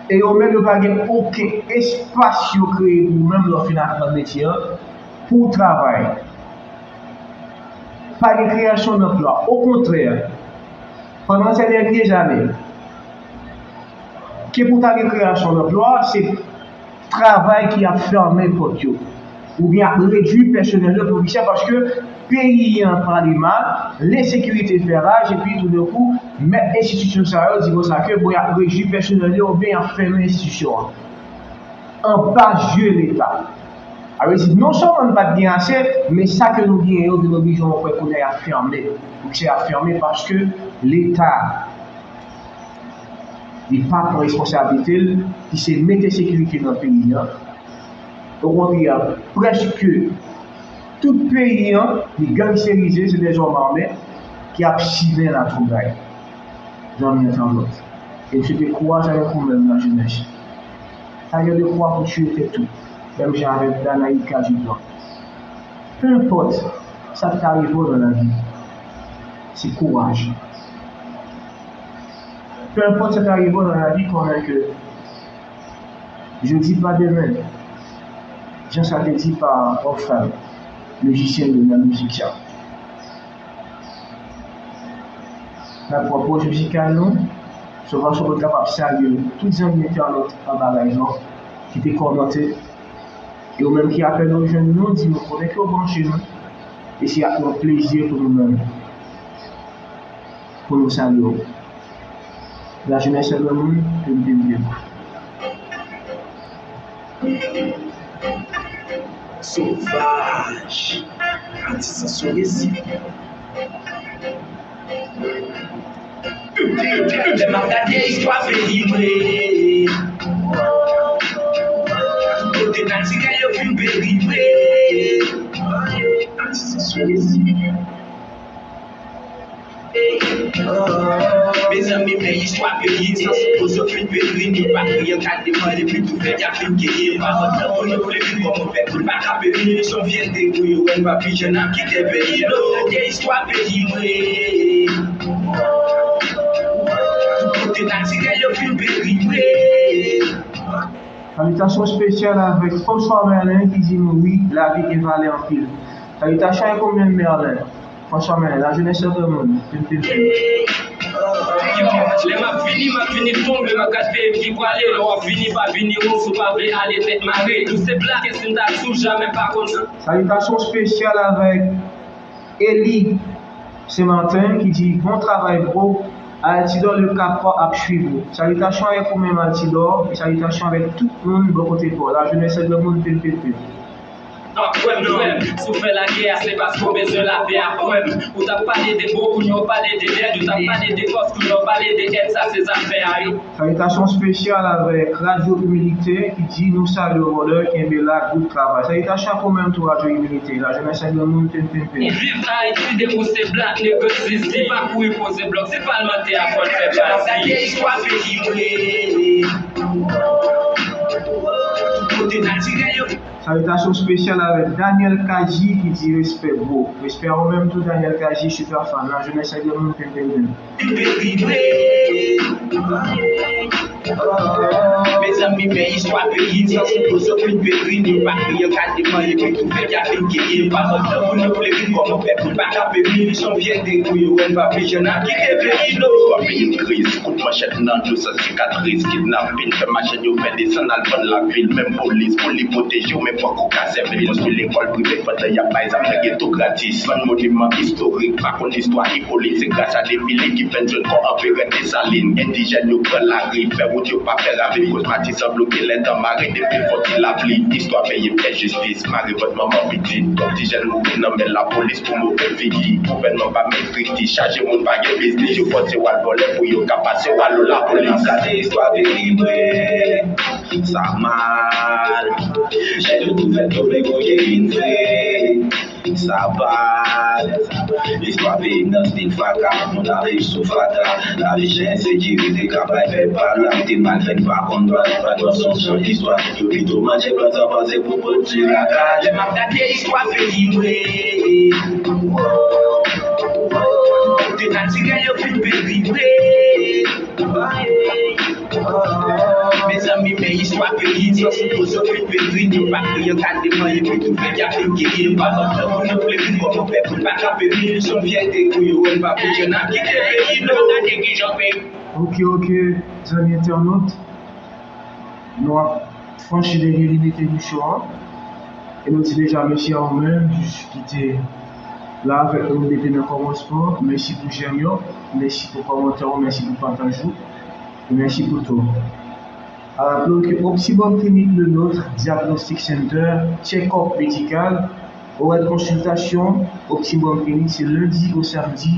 e yo menm yo pa gen okenn espas yo kreye pou ou menm lè w fin aprann metye an, pou w travay. Pa gen kreyasyon danplwa. Okontrè, pandan sè dènye zane, ke pou ta gen kreyasyon danplwa, se travay ki ap fèmen pòt yo, oubyen ap redui pèsonèl yo pou ki sa, paske peyi an prale mal, lensekirite fè raj, epi toudenkou, mèt enstitisyon sa yo di konsa ke, bon, y ap redui pèsonèl yo, oubyen y ap fèmen enstitisyon an. Anba zye Leta. Sa vle di, non sèlman nou pa t gen ase, men sa ke nou genyen yo, vin oblije yon kwè kounye a y ap fèmen. Pou ki sa y ap fèmen? Paske Leta li pa pran responsablite l, ki se mete sekirite nan peyi an. Okontrè, prèske tout peyi an, li gangsterize, se dèzòm ame ki ap simen latwoublay. Zanmi entènot. E m swete kouraj avèk ou menm, lajenès. Tailleur de croix pou tiye tèt ou, menm jan avèk Danaïka Duplan. Penenpòt sa k ta rive w nan lavi, se kouraj. Penenpòt sa k ta rive w nan lavi, konnen ke jodi pa demen, jan sa te di pa Orfèv, mizisyen de nan mizik sa. Nan pwòpòz mizikal nou, se yon fason pou n kapab salye tout zanmi entènot anba live lan ki te kòmante. E ou menm ki apèn ou jwenn nou, di nou kote ke w branche nou. E se ak yon plezi pou nou menm. Pou nou salye w. Lajenès se granmoun, pim, pim, pim. Sovaj. Atis an sou resi. Lè m ap gade istwa peyi mwen, tout kote natirèl yo fin peri vre. Atis an sou resi. Mezanmi, men istwa peyi, san sipoze fin peri, nou pa kriye, gade mwen, epi tou fè y ap fin genyen. Pa konn nan pou nou vle vin kòman fè pou n pa ka peri, se yon fyète pou yo wè n pa pi jèn ap kite peyi nou. Gade istwa peyi mwen, tout kote natirèl yo fin peri vre. Salitasyon espesyal avèk François Merlin ki di nou wi, lavi gen valè anpil. Salitasyon avèk ou menm Merlin. François Merlin, lajenès se granmoun. Pim, pim, pim. Lè m ap vini, m ap vini tonbe, m ap gad peyi m ki pwale. Lè w ap vini, pa vini won, si w pa vle ale tèt mare. Nou se blak, e si n ta sou, jamè pa konn. Salitasyon espesyal avèk Eli Saint Martin ki di bon travay bro, Altidor le Capois ap swiv ou. Salitasyon avèk ou menm Altidor, e salitasyon avèk tout moun bò kote pa w. Lajenès se granmoun, pim, pim, pim. Ap kwè m, kwè m, si w fè lagè a, se paske w bezwen lapè a, kwè m. Ou t ap pale de bon, kounye a w pale de lèd, ou t ap pale de fòs, kounye a w pale de èn, sa se zafè a, wi. Salitasyon espesyal avèk Radyo Imilite ki di nou salye w brother, kenbe la, good travay. Salitasyon pou menm tou Radyo Imilite, lajenès se granmoun, pim, pim, pim. Viv Ayiti, depi w se blak, negre zizi, pa kouri poze blòk, se palmantè a fò l fè pati. Gade istwa peyi mwen, tout kote natirèl yo. Salitasyon espesyal avèk Daniel Kaji ki di respè bro. Respè a ou menm tou Daniel Kaji, super fan, lajenès se granmoun, pim, pim, pim. Mezanmi, men istwa peyi, san sipoze fin peri, nou pa kriye, gade mwen, epi tou fè y ap fin genyen. Pa konn nan pou nou vle vin kòman fè pou n pa ka peri, se yon fyète pou yo wè n pa pi jèn ap kite peyi nou. Istwa peyi m tris, kout manchèt nan dlo san sikatris, kidnapin, fè machann yo fè desann al vann lavil, menm polis pou li pwoteje w, men fòk ou ka sèvi l. Konstwi lekòl prive pandan y ap bay zam nan geto gratis, vann moniman istorik, pa konn istwa Ipolit, se gras a Depile ki fè n jwenn kò Anperè Desalin. Endijèn yo pran lari, fè wout yo pa fè ravin, koz Matisan bloke lè tan mare, depi fò ti lapli. Istwa peyi m fè jistis, mare vant manman pitit, twòp ti jèn mouri nan men lapolis pou move figi. Gouvènman pa menm estrikti, chaje moun pa gen biznis, yo fòse w al vòlè pou yo ka pase w al lapolis. Gade istwa peyi mwen, sa mal. Jèn yo tou fèt tonbe koke vin vre. Sa bad. Istwa peyi m nan stil fatra. Moun ap viv sou fatra. Lavi chen, ensekirite k ap bay pèp pa la. Te mal fèt pa konn dwa. Pa dwa se yon jan istwa. Yo pito manje plant san panse pou pwodui lakay. Lè m ap gade istwa peyi mwen, kote natirèl yo fin peri vre. Mezanmi, men istwa peyi, san sipoze fin peri, yo pa kriye, gade mwen, epi tou fè y ap fin genyen. Pa konn nan pou nou vle vin kòman fè pou n pa ka peri, se yon fyète pou yo wè n pa pi jèn ap kite peyi nou. Gade kijan peyi. Ok, ok, zanmi entènot, nou ap franchi dènye limit emisyon an. E nou di deja mèsi a ou menm ki te la avèk nou depi nan kòmansman. Mèsi pou jèm yo, mèsi pou kòmantè ou, mèsi pou pataj ou, e mèsi pou tou. A raple w ke Optibom Clinique Le Nôtre Diagnostic Center, check-up médical, orè konsiltasyon Optibom Clinique se lendi o samdi,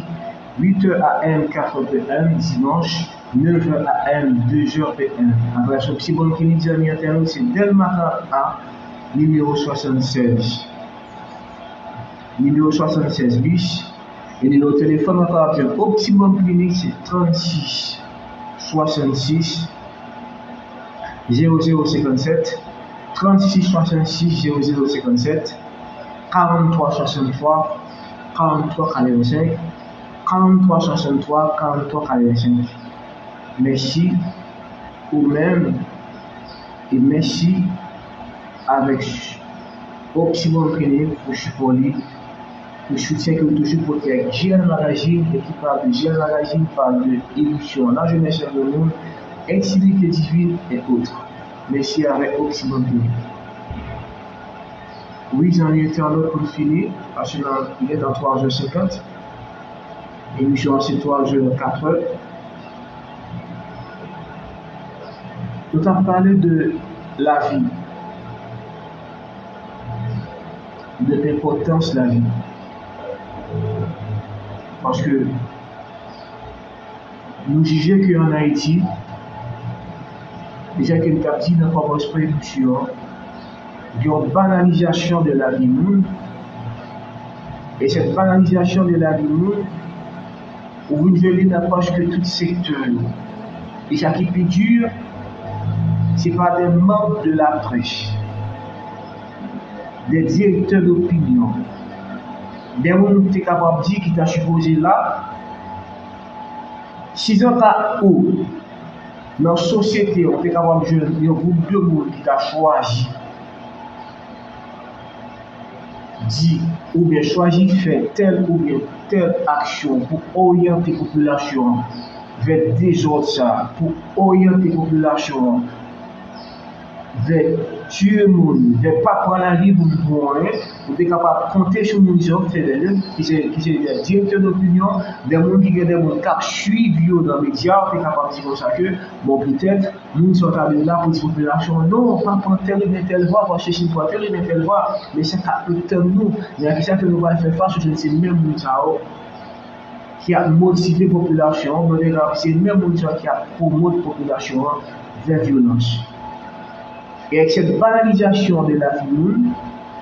uit è a.m., quatre p.m., dimanch, neuf è a.m., deux heures p.m. Adrès Optibom Clinique, zanmi entènot, se Dèlma karant a, nimewo swasannsèz. Nimewo swasannsèz bis. E nimewo telefòn ankò avèk Optibom Clinique, se trannsis swasannsis zewo zewo senkannsèt, trannsis swasannsis zewo zewo senkannsèt, karannntwa swasanntwa karannntwa katrevensenk, karannntwa swasanntwa karannntwa katrevensenk. Mèsi ou menm e mèsi avèk Optibom Clinique pou sipò li, pou soutyen ke w toujou pote ak J L Magazine, ekip la de J L Magazine, pale de emisyon La Jeunesse et le Monde, Intimité Divine et autres. Mèsi avèk Optibom Clinique. Wi, zanmi entènot, pou n fini, paske nan, il est dans twa zè senkant. Emisyon an se twa zè, katrè. Nou t ap pale de lavi, de enpòtans lavi. Paske nou jije ke ann Ayiti, deja ke m t ap di nan kòmansman emisyon an, gen yon banalizasyon de lavi moun. E sèt banalizasyon de lavi moun, ou vin jwenn li nan prèske tout sektè yo. E sa ki pi di, se pa de manm de la près, de direktè dopinyon, de moun ou te kapab di ki ta sipoze la. Sizanta ou nan sosyete, ou te kapab jwenn yon gwoup de moun ki ta chwazi di oubyen chwazi fè tèl oubyen tèl aksyon pou oryante popilasyon an vè dezòd sa, pou oryante popilasyon an vè tiye moun, vè pa pran lavi moun pou anyen, ou te kapab konte sou moun sa w te rele, ki se, ki se de direktè dopinyon, de moun ki gen de moun k ap swiv yo nan medya, ou te kapab di konsa ke, bon, petèt, moun sa w ta dwe la pou di popilasyon an, non, pa pran tèl oubyen tèl vwa, paske si n pran tèl oubyen tèl vwa, men sa k ap tann nou, men a kisa ke nou pral fè fas, ou jwenn se menm moun sa yo ki ap motive popilasyon an, mwen te ka di se menm moun sa yo ki ap pwomòt popilasyon an vè vyolans. E avèk sèt banalizasyon de lavi moun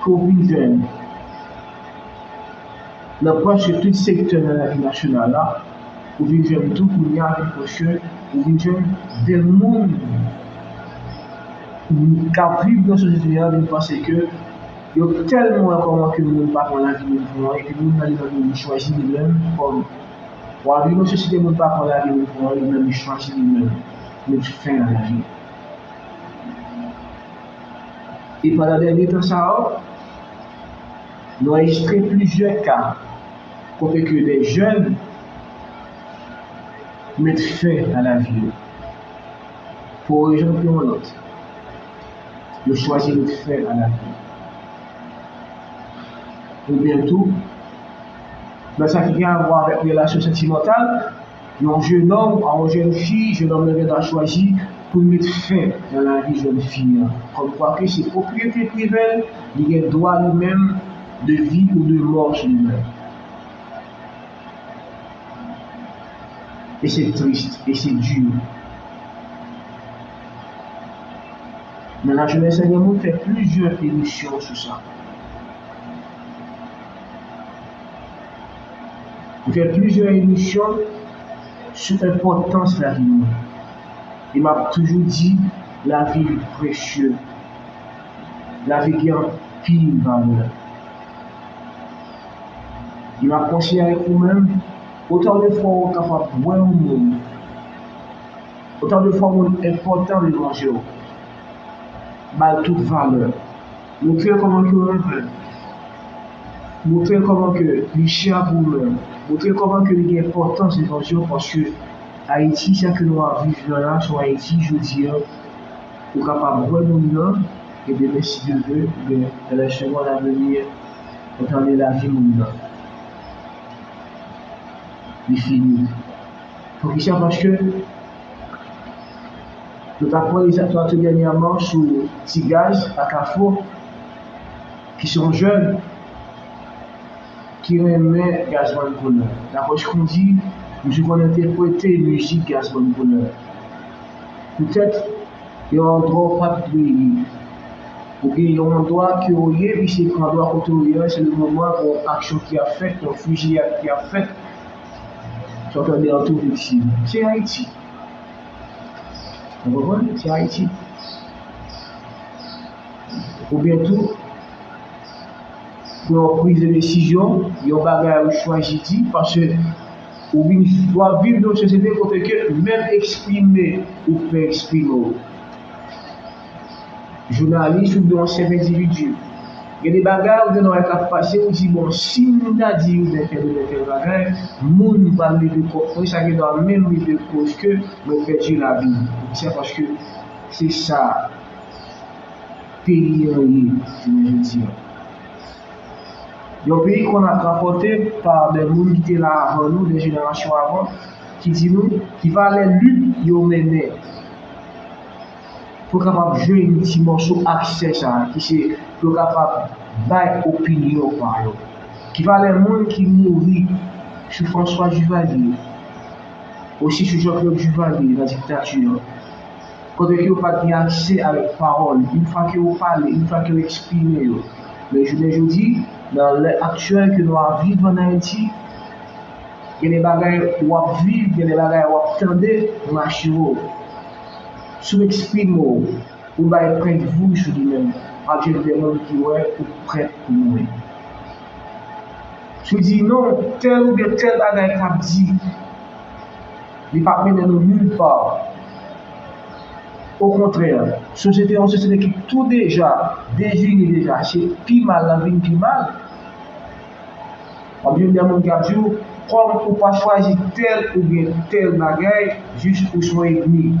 ke w vin jwenn nan prèske tout sektè nan lavi nasyonal la, ou vin jwenn tou kounye a vin prèske, ou vin jwenn de moun k ap viv nan sosyete a vin panse ke yo tèlman wè kòman ke moun pa pran lavi moun pou anyen, epi moun nan li menm li chwazi li menm kòm, w ap viv nan sosyete moun pa pran lavi moun pou anyen, li menm li chwazi li menm met fen a lavi. E pandan dènye tan sa yo, nou anrejistre plizyè ka kote ke de jèn met fen a lavi yo. Pou yon rezon oubyen yon lòt, yo chwazi met fen a lavi yo. Oubyen tou, nan sa ki gen avwa avèk relasyon santimantal, yon jenòm a yon jèn fi, jenòm nan gentan chwazi pou l met fen nan lavi jèn fi an. Kòmkwa ke se pwopriyete privè l, li gen dwa li menm de vi ou de mò sou li menm. E se tris, e se di. Nan lajenès la, gen moun fè plizyè emisyon sou sa. M fè plizyè emisyon sou enpòtans lavi moun. E m ap toujou di, lavi li presye. Lavi gen anpil valè. E m ap konseye avèk ou menm, otan de fwa ou kapab wè yon moun, otan de fwa moun enpòtan devan je w, ba l tout valè. Montre l kòman ke w renmen l. Montre l kòman ke li chè pou ou menm. Montre l kòman ke li gen enpòtans devan je w, paske Ayiti, sa ke nou ap viv la, la, se yon Ayiti, jodi a, ou kapab wè moun nan, e demen, si Dye vle, oubyen dans les secondes à venir, ou tande lavi moun nan. Li fini. Poukisa? Paske nou t ap pale sa tou dènyèman sou Ti Gaz ak Afro, ki se yon jèn ki renmen Gazzman Couleur. D'après ce qu'on dit, misye konn entèprete mizik Gazzman Couleur. Poutèt yon andwa w pa t dwe ye. Ou gen yon andwa ke w ye, pi se andwa kote w ye a, se le moman yon aksyon ki ap fèt, yon fijiyad ki ap fèt, sa w tande an tou viktim. Se Ayiti. Ou konprann? Se Ayiti. Oubyen tou, pou yon priz de desizyon, yon bagay ou chwazi di, paske ou vin, w ap viv nan yon sosyete kote ke menm eksprime ou pè eksprime w. Jounalis oubyen yon senp endividi, gen de bagay ou gen dwa wè k ap pase, ou di, bon, si m ta di oubyen fè oubyen fè bagay, moun pral leve kont mwen, sa gen dwa menm rive koz ke mwen pèdi lavi m. Se paske se sa peyi an ye, jounen jodi a. Yon peyi konn ap rapòte pa de moun ki te la avan nou, de jenerasyon avan, ki di nou ki valè lit yo mennen pou kapab jwenn ti mòso aksè sa a, ki se pou yo kapab bay opinyon pa yo. Ki valè moun ki mouri sou François Duvalier, osi sou Jean-Claude Duvalier nan diktati an. Kote ke yo pa t gen aksè avèk pawòl, yon fwa ke yo pale, yon fwa ke yo eksprime yo. Men jounen jodi, nan lè aktyèl ke nou ap viv ann Ayiti, gen de bagay w ap viv, gen de bagay w ap tande, machiro. Si w eksprime w, ou bay pwennvou sou li menm, ap jwenn de moun ki wè ou prèt pou mouri. Si w di non, tèl oubyen tèl bagay k ap di, li p ap mennen nou nil pa. Okontrè, sosyete, yon sosyete ki tou deja dezini deja, se pi mal l ap vin pi mal. W ap jwenn de moun k ap di w, kòm ou pa chwazi tèl oubyen tèl bagay, jis ou se yon ènmi.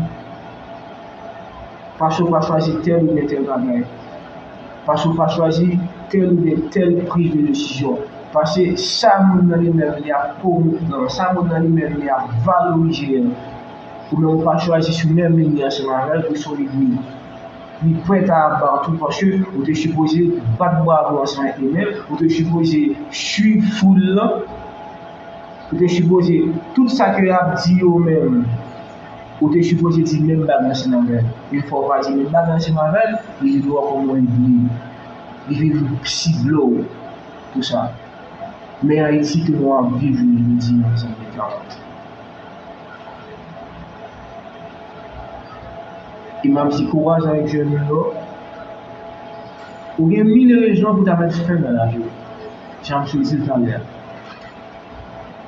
Paske w pa chwazi tèl oubyen tèl bagay. Paske w pa chwazi tèl oubyen tèl priz de desizyon. Paske sa moun nan li menm li ap pwomouv nan, sa moun nan li menm li ap valorize an, ou menm ou pa chwazi sou menm liy ansanm avè l, ou se yon ènmi. Li prèt a ap ba w tou paske ou te sipoze bat bravo ansanm avèk li menm, ou te sipoze swiv foul lan, ou te sipoze tout sa ke y ap di yo menm, ou te sipoze di menm bagay ansanm avè l. Men fò w pa di menm bagay ansanm avè l, li vin wè w kòm yon ènmi. Li vin sible w pou sa. Men Ayiti ke nou ap viv jounen jodi a, mezanmi, ka wont. E m ap di kouraj avèk jèn yo. Ou gen mil rezon pou ta mèt fè nan lavi w. Jan m sot di l talè a.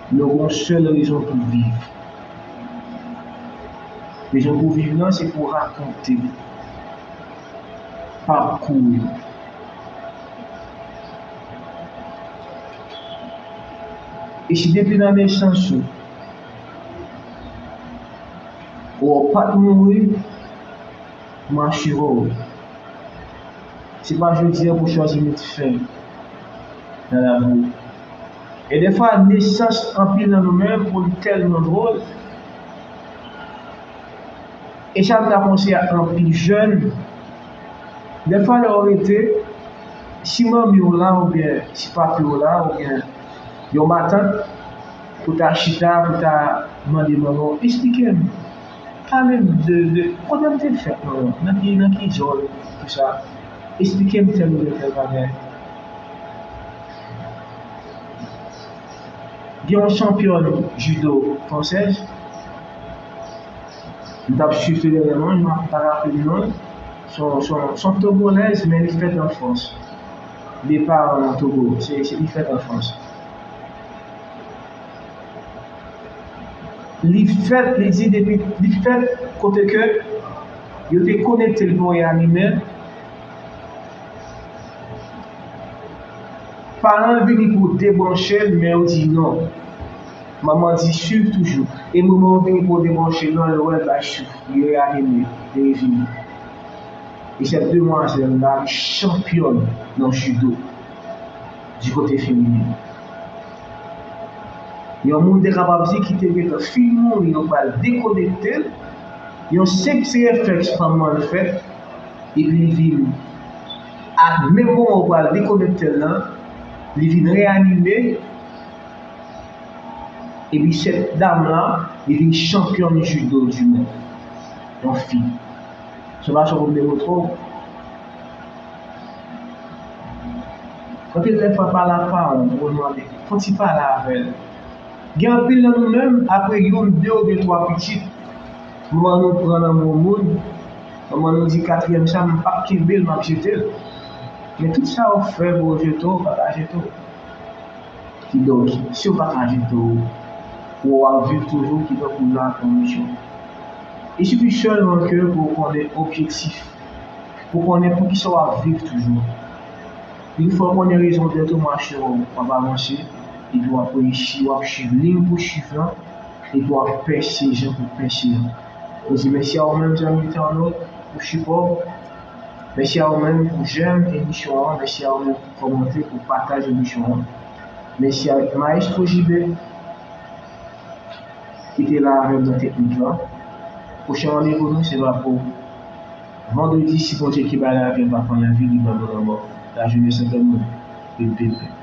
Men w gen yon sèl rezon pou w viv. Rezon pou w viv nan, se pou w rakonte pakou w. E si depi nan nesans ou, ou pa t mouri, m asire w, se pa jodi a pou w chwazi met fen nan lavi w. E defwa, nesans anpil nan nou menm pou li tèlman dwòl. E sa m ta panse a anpil jèn. Defwa lè w rete, si manmi w la oubyen si papi w la oubyen yon matant, pou ta chita, pou ta mande manman w, eksplike m. Pale m de, de kote m te fèt, manman, nan ki, nan ki zòn, tou sa. Eksplike m tèl oubyen tèl bagay. Gen yon chanpyòn judo fransèz, m t ap swiv tou dènyèman, m ap pa raple non l. Se yon, se yon, se yon togolèz, men li fèt an Frans. De paran nan Togo, se, se li fèt an Frans. Li fèt, li di depi, li fèt kote ke yo te konekte l pou reyanime l. Paran l vini pou debranche l, men yo di non. Manman di swiv toujou. E moman yo vini pou debranche l, non, yo wè l bay chouf, li reyanime, li revini. E sèt demwazèl la, li chanpyòn nan judo, di kote feminen. Yon moun te kapab di ki te gentan fin mouri, yo pral dekonekte l, yon senp ti reflèks manman l fè, epi li vin, a menm moman ou pral dekonekte l lan, li vin reyanime, epi sèt dam lan, li vin chanpyòn judo du monde. Yon fi. Se pa sa pou m te montre w. Anpil lè fwa pale ak paran w, ou mande, fè yon ti pale avè l. Gen anpil nan nou menm, apre youn, de oubyen twa pitit, manman nou pran nan men yon moun, manman nou di katriyèm sa, m p ap kenbe l, m ap jete l. Men tout sa w fè pou yo jete w, pa ta jete w. Kidonk, si w pa ka jete w, w ap viv toujou, kidonk ou la pou misyon. Il suffit seulement que pou w konnen objektif, pou w konnen poukisa w ap viv toujou. Yon fwa w konnen rezon dèt ou, machè, w ap avanse, epi w ap reyisi, w ap swiv liy pou swiv lan, epi w ap pèse jan pou pèse an. Nou di mèsi a ou menm, zanmi entènot, pou sipò w. Mèsi a ou menm pou j'aime emisyon an, mèsi a ou menm pou kòmante, pou pataje emisyon an. Mèsi a Maestro J B ki te la avè m nan teknik la. Pwochen randevou nou se pa pou vandredi, si Bondye ki bay lavi an pa pran lavi, li ban nou lanmò. La jeunesse de moun. Pim, pim, pim.